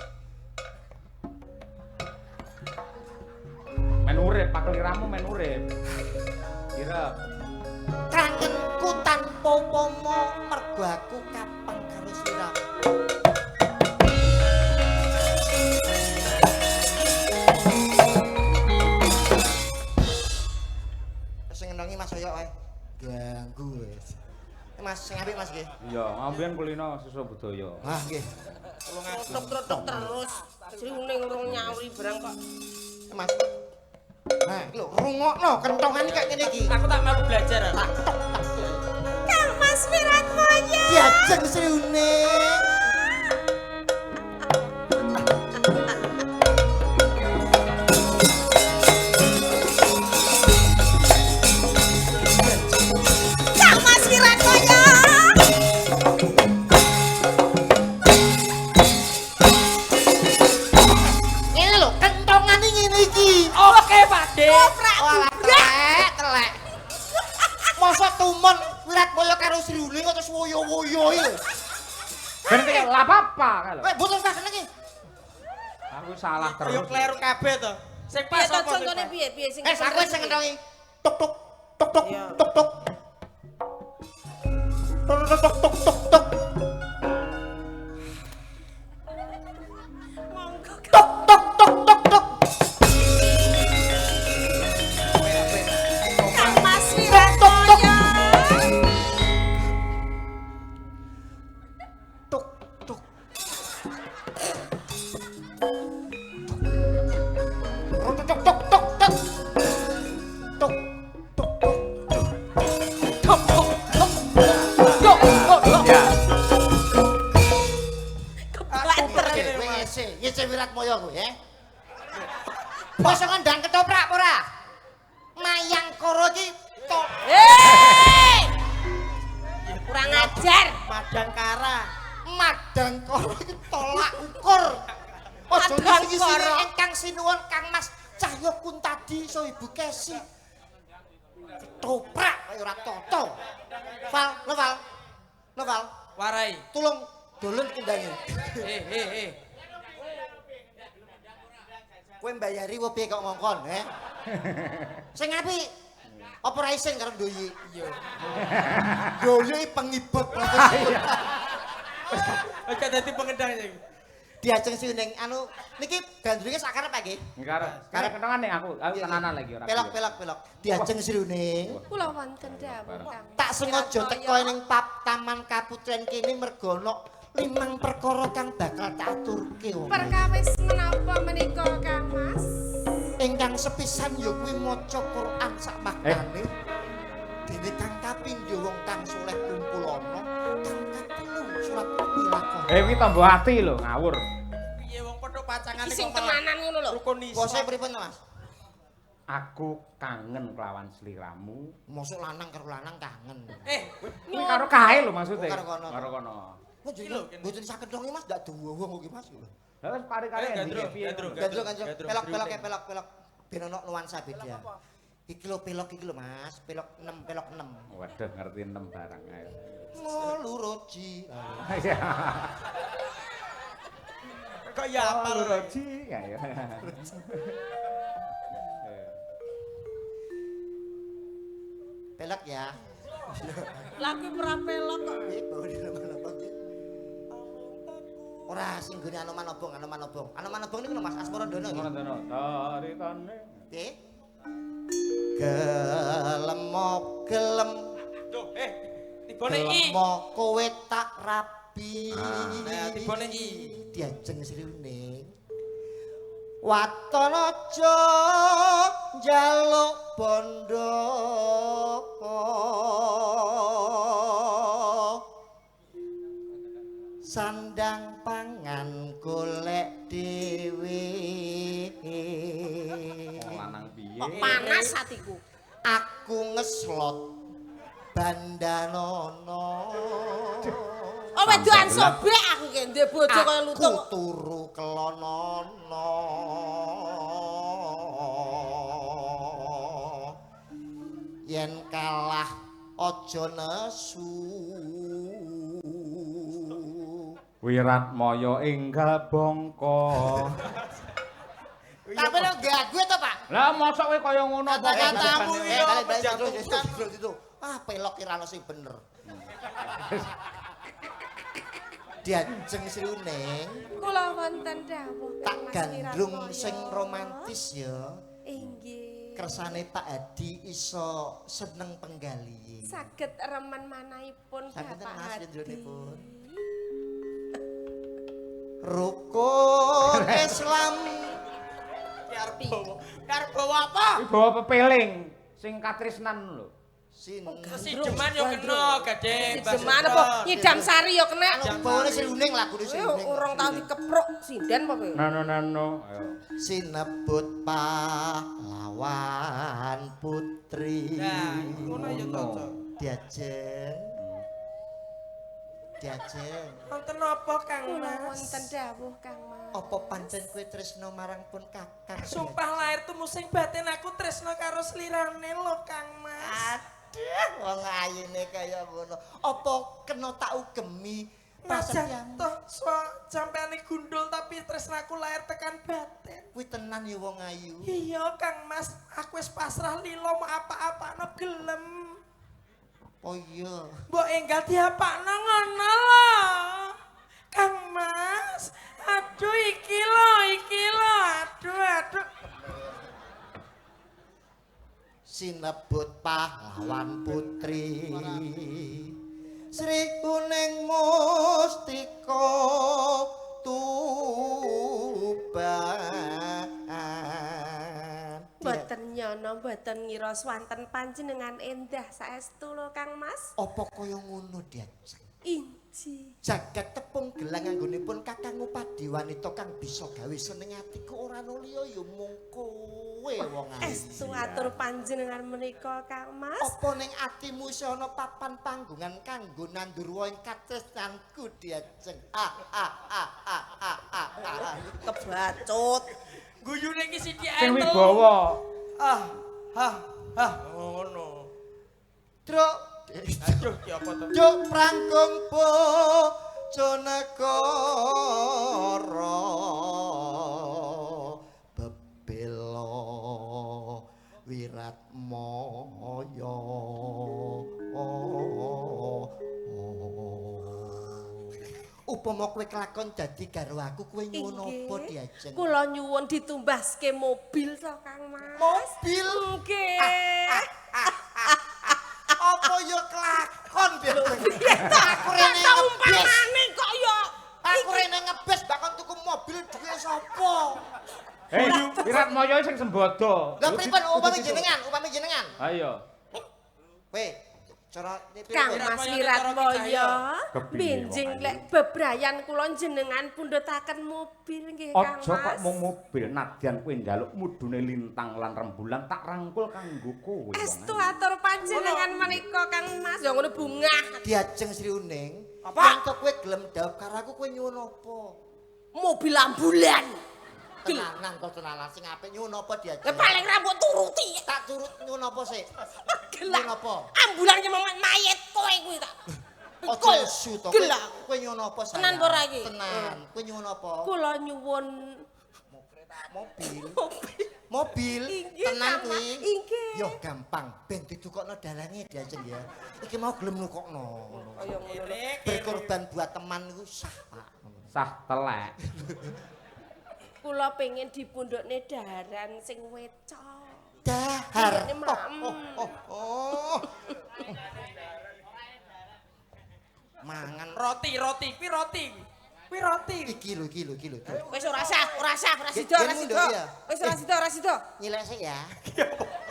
Speaker 1: Men urip, pakeliramu men urip. Kira
Speaker 2: Kangenku tanpa upama mergo aku kapan karo sliramu. Sing ngenongi Mas Oyo wae. Ganggu wis. Mas sing apik Mas nggih.
Speaker 1: Iya, ngambian kulino siswa budaya.
Speaker 2: Ah nggih.
Speaker 5: Trotok-trotok terus. Sri Uning urung nyauri barang kok.
Speaker 2: Mas. Nah, iki lho rungokno kentongan iki kaya ngene iki.
Speaker 3: Aku tak melu belajar.
Speaker 2: Tak tok tak tok.
Speaker 5: Kang Mas Wiratmaya.
Speaker 2: Diajeng Sri Uning.
Speaker 5: Kang Mas Wiratmaya.
Speaker 2: Ngene lho, kentongane ngene iki.
Speaker 3: Oke, Pak De.
Speaker 2: Walah telek, telek. Masa tumon Wiratmaya karo Sri Uning kok terus woyo-woyo iki lho.
Speaker 1: Ben iki lha apa-apa kae lho.
Speaker 2: Eh, mboten sah seneng iki.
Speaker 1: Aku salah
Speaker 3: Yo
Speaker 1: terus.
Speaker 3: kleru kabeh to. Sing
Speaker 5: Piye
Speaker 3: pas
Speaker 5: to
Speaker 3: apa? sing
Speaker 5: contone
Speaker 3: pas?
Speaker 5: piye piye sing
Speaker 2: Eh, aku sing ngentongi. Tok tok tok tok tok tok. Tok tok tok tok tok tok.
Speaker 5: Monggo.
Speaker 2: Tok tok tok tok tok.
Speaker 5: Kang Mas Wiratmaya.
Speaker 2: Tok tok. Tok tok tok tok tok. Tok tok tok.
Speaker 3: Tok tok tok. Tok tok tok.
Speaker 1: Ya.
Speaker 5: Kebanter.
Speaker 2: Kowe ngese, ngese Wiratmaya kowe, ya. Mosok ndang ketoprak apa ora? Mayangkara iki tok
Speaker 5: Hei! Kurang ajar.
Speaker 3: Madangkara.
Speaker 2: Madangkara iki tolak ukur. Aja
Speaker 5: Madangkara.
Speaker 2: ngisi-ngisine ingkang sinuwun Kang Mas Cahyo Kuntadi so Ibu Kesi. Ketoprak kaya ora toto. Val, Noval. Noval,
Speaker 3: Warai.
Speaker 2: Tulung dolen kendange.
Speaker 3: Eh.
Speaker 2: Kowe mbayari apa piye kok ngongkon, he? Sing apik. Apa ora isin karo Ndoyi?
Speaker 3: Iya.
Speaker 2: Ndoyi pengibot profesional.
Speaker 3: Wis dadi pengendang iki.
Speaker 2: Diajeng sing ning anu niki gandrunge sak karep nggih.
Speaker 1: Karep. Karep kentongan nek aku tenanan lagi ora.
Speaker 2: Pelok pelok pelok. Diajeng sruning.
Speaker 5: Kula wonten dawuh Kang.
Speaker 2: Tak sengaja teko ning Taman Kaputren kene mergo ana 5 perkara kang bakal tak aturke wong.
Speaker 5: Perkawis menapa menika Kang Mas?
Speaker 2: Ingkang sepisan ya kuwi maca Quran sak maknane. Dene kang kapindho wong kang saleh kumpul ana, kang katelu surat Al-Baqarah.
Speaker 1: Kuwi tombo ati lho, ngawur.
Speaker 3: Piye wong padha pacangane
Speaker 5: sing tenanan ngono lho.
Speaker 3: Rukun iso.
Speaker 2: Bose pripun to, Mas?
Speaker 1: Aku kangen kelawan sliramu.
Speaker 2: Mosok lanang karo lanang kangen.
Speaker 1: Kuwi karo kae lho maksude.
Speaker 2: Karo kono.
Speaker 1: Karo kono.
Speaker 2: Mboten saged dong Mas, ndak dawa wong iki Mas.
Speaker 1: Lah wis kare-kare
Speaker 3: gandrung,
Speaker 1: piye.
Speaker 2: Gandrung pelok pelok pelok pelok. Ben ono nuansa beda. Iki lho pelok iki lho Mas, pelok 6 pelok 6.
Speaker 1: Waduh ngerti 6 barang ayo.
Speaker 2: Moluroji.
Speaker 1: Iya.
Speaker 3: Kok ya apa
Speaker 1: Moluroji ayo.
Speaker 2: Pelok ya.
Speaker 5: Lah kuwi ora pelok kok.
Speaker 2: Ora sing nggone Anoman Obong, Anoman Obong. Anoman Obong niku lho Mas Asmara Dono nggih.
Speaker 1: Asmara Dono. Taritane.
Speaker 2: Piye? Gelem gelem.
Speaker 3: Duh, tibone i.
Speaker 2: Gelem kowe tak rabi.
Speaker 3: Nah, tibone i.
Speaker 2: Diajeng sriuning. Waton aja njaluk bondo. Sandang pangan golek dhewe.
Speaker 1: Wong lanang piye?
Speaker 5: Kok panas atiku.
Speaker 2: Aku ngeslot bandanono.
Speaker 5: Oh wedoan sobek aku ki ndek bojo kaya lutung.
Speaker 2: Aku turu kelonono. Yen kalah aja nesu.
Speaker 1: Wiratmaya enggal bangka.
Speaker 2: Tapi nek gawe to, Pak.
Speaker 1: Lah mosok kowe kaya ngono apa
Speaker 3: kata-katamu iki lho menjatuhkan.
Speaker 2: Ah, pelok ki ra ono sing bener. Diajeng sruning.
Speaker 5: Kula wonten dawuh
Speaker 2: tak gandrung sing romantis ya.
Speaker 5: Inggih.
Speaker 2: Kersane Pak Hadi iso seneng penggali.
Speaker 5: Saged remen manahipun Bapak Hadi.
Speaker 2: Rukun Islam.
Speaker 3: Arep bawa apa?
Speaker 1: Iki bawa pepeling sing katresnan lho.
Speaker 3: Sideman yo kena gadhe.
Speaker 5: Sideman apa nyidam sari yo kena.
Speaker 2: Bawane sruning lagune sruning.
Speaker 5: Urung tau dikepruk sinden apa kowe?
Speaker 1: Nano nano. Ayo.
Speaker 2: Sinebut pahlawan putri.
Speaker 3: Nah, ngono yo cocok.
Speaker 2: Diajeng. Diajeng.
Speaker 3: Wonten napa Kang Mas?
Speaker 5: Wonten dawuh Kang Mas.
Speaker 2: Apa pancen kowe tresno marang pun Kakang?
Speaker 3: Sumpah lahir tumusing batin aku tresno karo slirane lho Kang Mas.
Speaker 2: Aduh, wong ayune kaya ngono. Apa kena tak ugemi
Speaker 3: prasetyamu? Toh so sampeyane gundul tapi tresnaku lahir tekan batin.
Speaker 2: Kuwi tenan ya wong ayu.
Speaker 3: Iya Kang Mas, aku wis pasrah lilo mau apa-apano gelem.
Speaker 2: Oh iya.
Speaker 3: Mbok enggal diapakno ngono lho. Kang Mas, aduh iki lho, aduh aduh.
Speaker 2: Sinebut pahlawan putri. Sri Kuning Mustika Tuban.
Speaker 5: Mboten nyono, mboten ngira swanten panjenengan endah saestu lho Kang Mas.
Speaker 2: Apa kaya ngono Diajeng?
Speaker 5: Inji.
Speaker 2: Jagat tepung gelang anggonipun Kakang Upadi wanita kang bisa gawe seneng atiku ora ana liya ya mung kowe wong ayu.
Speaker 5: Estu atur panjenengan menika Kang Mas.
Speaker 2: Apa ning atimu isih ana papan panggongan kanggo nandur woh ing katresnanku Diajeng? Ah ah ah ah ah ah.
Speaker 5: Kebacut.
Speaker 3: Guyune iki sithik
Speaker 1: Sing wibawa.
Speaker 3: Ah, ha, ha, ngono.
Speaker 2: Truk.
Speaker 3: Aduh, ki apa to?
Speaker 2: Juk prangkung Bojonegoro bebela Wiratmaya. Upama kowe kelakon dadi garwaku, kowe nyuwun apa Diajeng?
Speaker 5: Kula nyuwun ditumbaske mobil to, Kang Mas.
Speaker 2: Mobil?
Speaker 5: Nggih.
Speaker 2: Apa ya kelakon Diajeng? Aku rene ngebis.
Speaker 5: Umpamane kok ya.
Speaker 2: Aku rene ngebis bakon tuku mobil duwe sapa?
Speaker 1: Hei, Wiratmaya sing sembodo.
Speaker 2: Lah pripun upami jenengan, upami jenengan?
Speaker 1: Ayo.
Speaker 2: Kowe cara
Speaker 5: Kang Mas Wiratmaya, benjing lek bebrayan kula jenengan pundhutaken mobil nggih Kang Mas.
Speaker 1: Aja kok mung mobil, nadyan kowe njaluk mudune lintang lan rembulan tak rangkul kanggo kowe.
Speaker 5: Estu atur panjenengan menika Kang Mas. Ya ngono bungah.
Speaker 2: Diajeng Sri Uning.
Speaker 3: Apa?
Speaker 2: Yen kowe gelem dhawup karo aku kowe nyuwun apa?
Speaker 5: Mobil ambulan.
Speaker 2: Tenanan kok tenanan sing apik nyuwun apa Diajeng?
Speaker 5: Lah paling rambut turuti.
Speaker 2: Tak turut nyuwun apa sik?
Speaker 5: Gelak.
Speaker 2: Nyuwun apa?
Speaker 5: Ambulan ki mayit kowe kuwi tak.
Speaker 2: Aja nesu to.
Speaker 5: Gelak.
Speaker 2: Kowe nyuwun apa sayang?
Speaker 5: Tenan apa ora iki?
Speaker 2: Tenan. Kowe nyuwun apa?
Speaker 5: Kula nyuwun
Speaker 2: Mobil.
Speaker 5: mobil.
Speaker 2: Mobil.
Speaker 5: Inggih,
Speaker 2: Tenan
Speaker 5: Kang Mas.
Speaker 2: kuwi.
Speaker 5: Inggih.
Speaker 2: Yo gampang, ben ditukokno dalange Diajeng ya. Iki mau gelem nukokno ngono.
Speaker 5: Kaya ngono lho.
Speaker 2: Berkorban buat teman iku sah, Pak.
Speaker 1: Sah telek.
Speaker 5: Kula pengen dipundhukne daharan sing wecok.
Speaker 2: Dahar.
Speaker 5: Ini maem.
Speaker 2: Oh. Mangan
Speaker 3: Roti, roti, kuwi roti. Kuwi roti.
Speaker 2: iki lho, iki lho, iki lho.
Speaker 5: Wis ora sah, ora sah, ora sida, ora
Speaker 2: Gen
Speaker 5: sida.
Speaker 2: mundur ya?
Speaker 5: Wis ora sida, ora sida.
Speaker 2: Nyilek sik ya.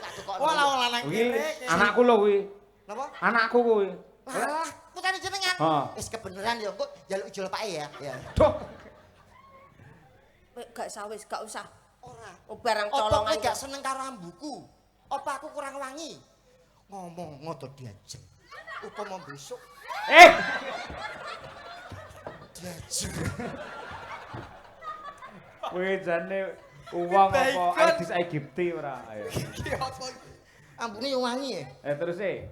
Speaker 2: Tak tukokno.
Speaker 3: Walah walah nang
Speaker 1: Kuwi
Speaker 3: kene.
Speaker 1: anakku lho kuwi.
Speaker 2: Napa?
Speaker 1: Anakku kuwi.
Speaker 2: Lah, putane jenengan. Wis kebeneran ya, engko njaluk ijol pake ya. Ya.
Speaker 1: Duh.
Speaker 5: Gak usah wis, gak usah.
Speaker 2: Ora.
Speaker 5: Oh, barang
Speaker 2: Apa kowe
Speaker 5: colongan.
Speaker 2: gak seneng karo ambuku? Apa aku kurang wangi? Ngomong ngoto Diajeng. Upama besok Diajeng.
Speaker 1: Kowe jane uwong apa
Speaker 3: Bacon.
Speaker 1: Aedes aegypti ora? Ayo.
Speaker 3: Iki apa iki?
Speaker 2: Ambune yo wangi ya.
Speaker 1: Terus e.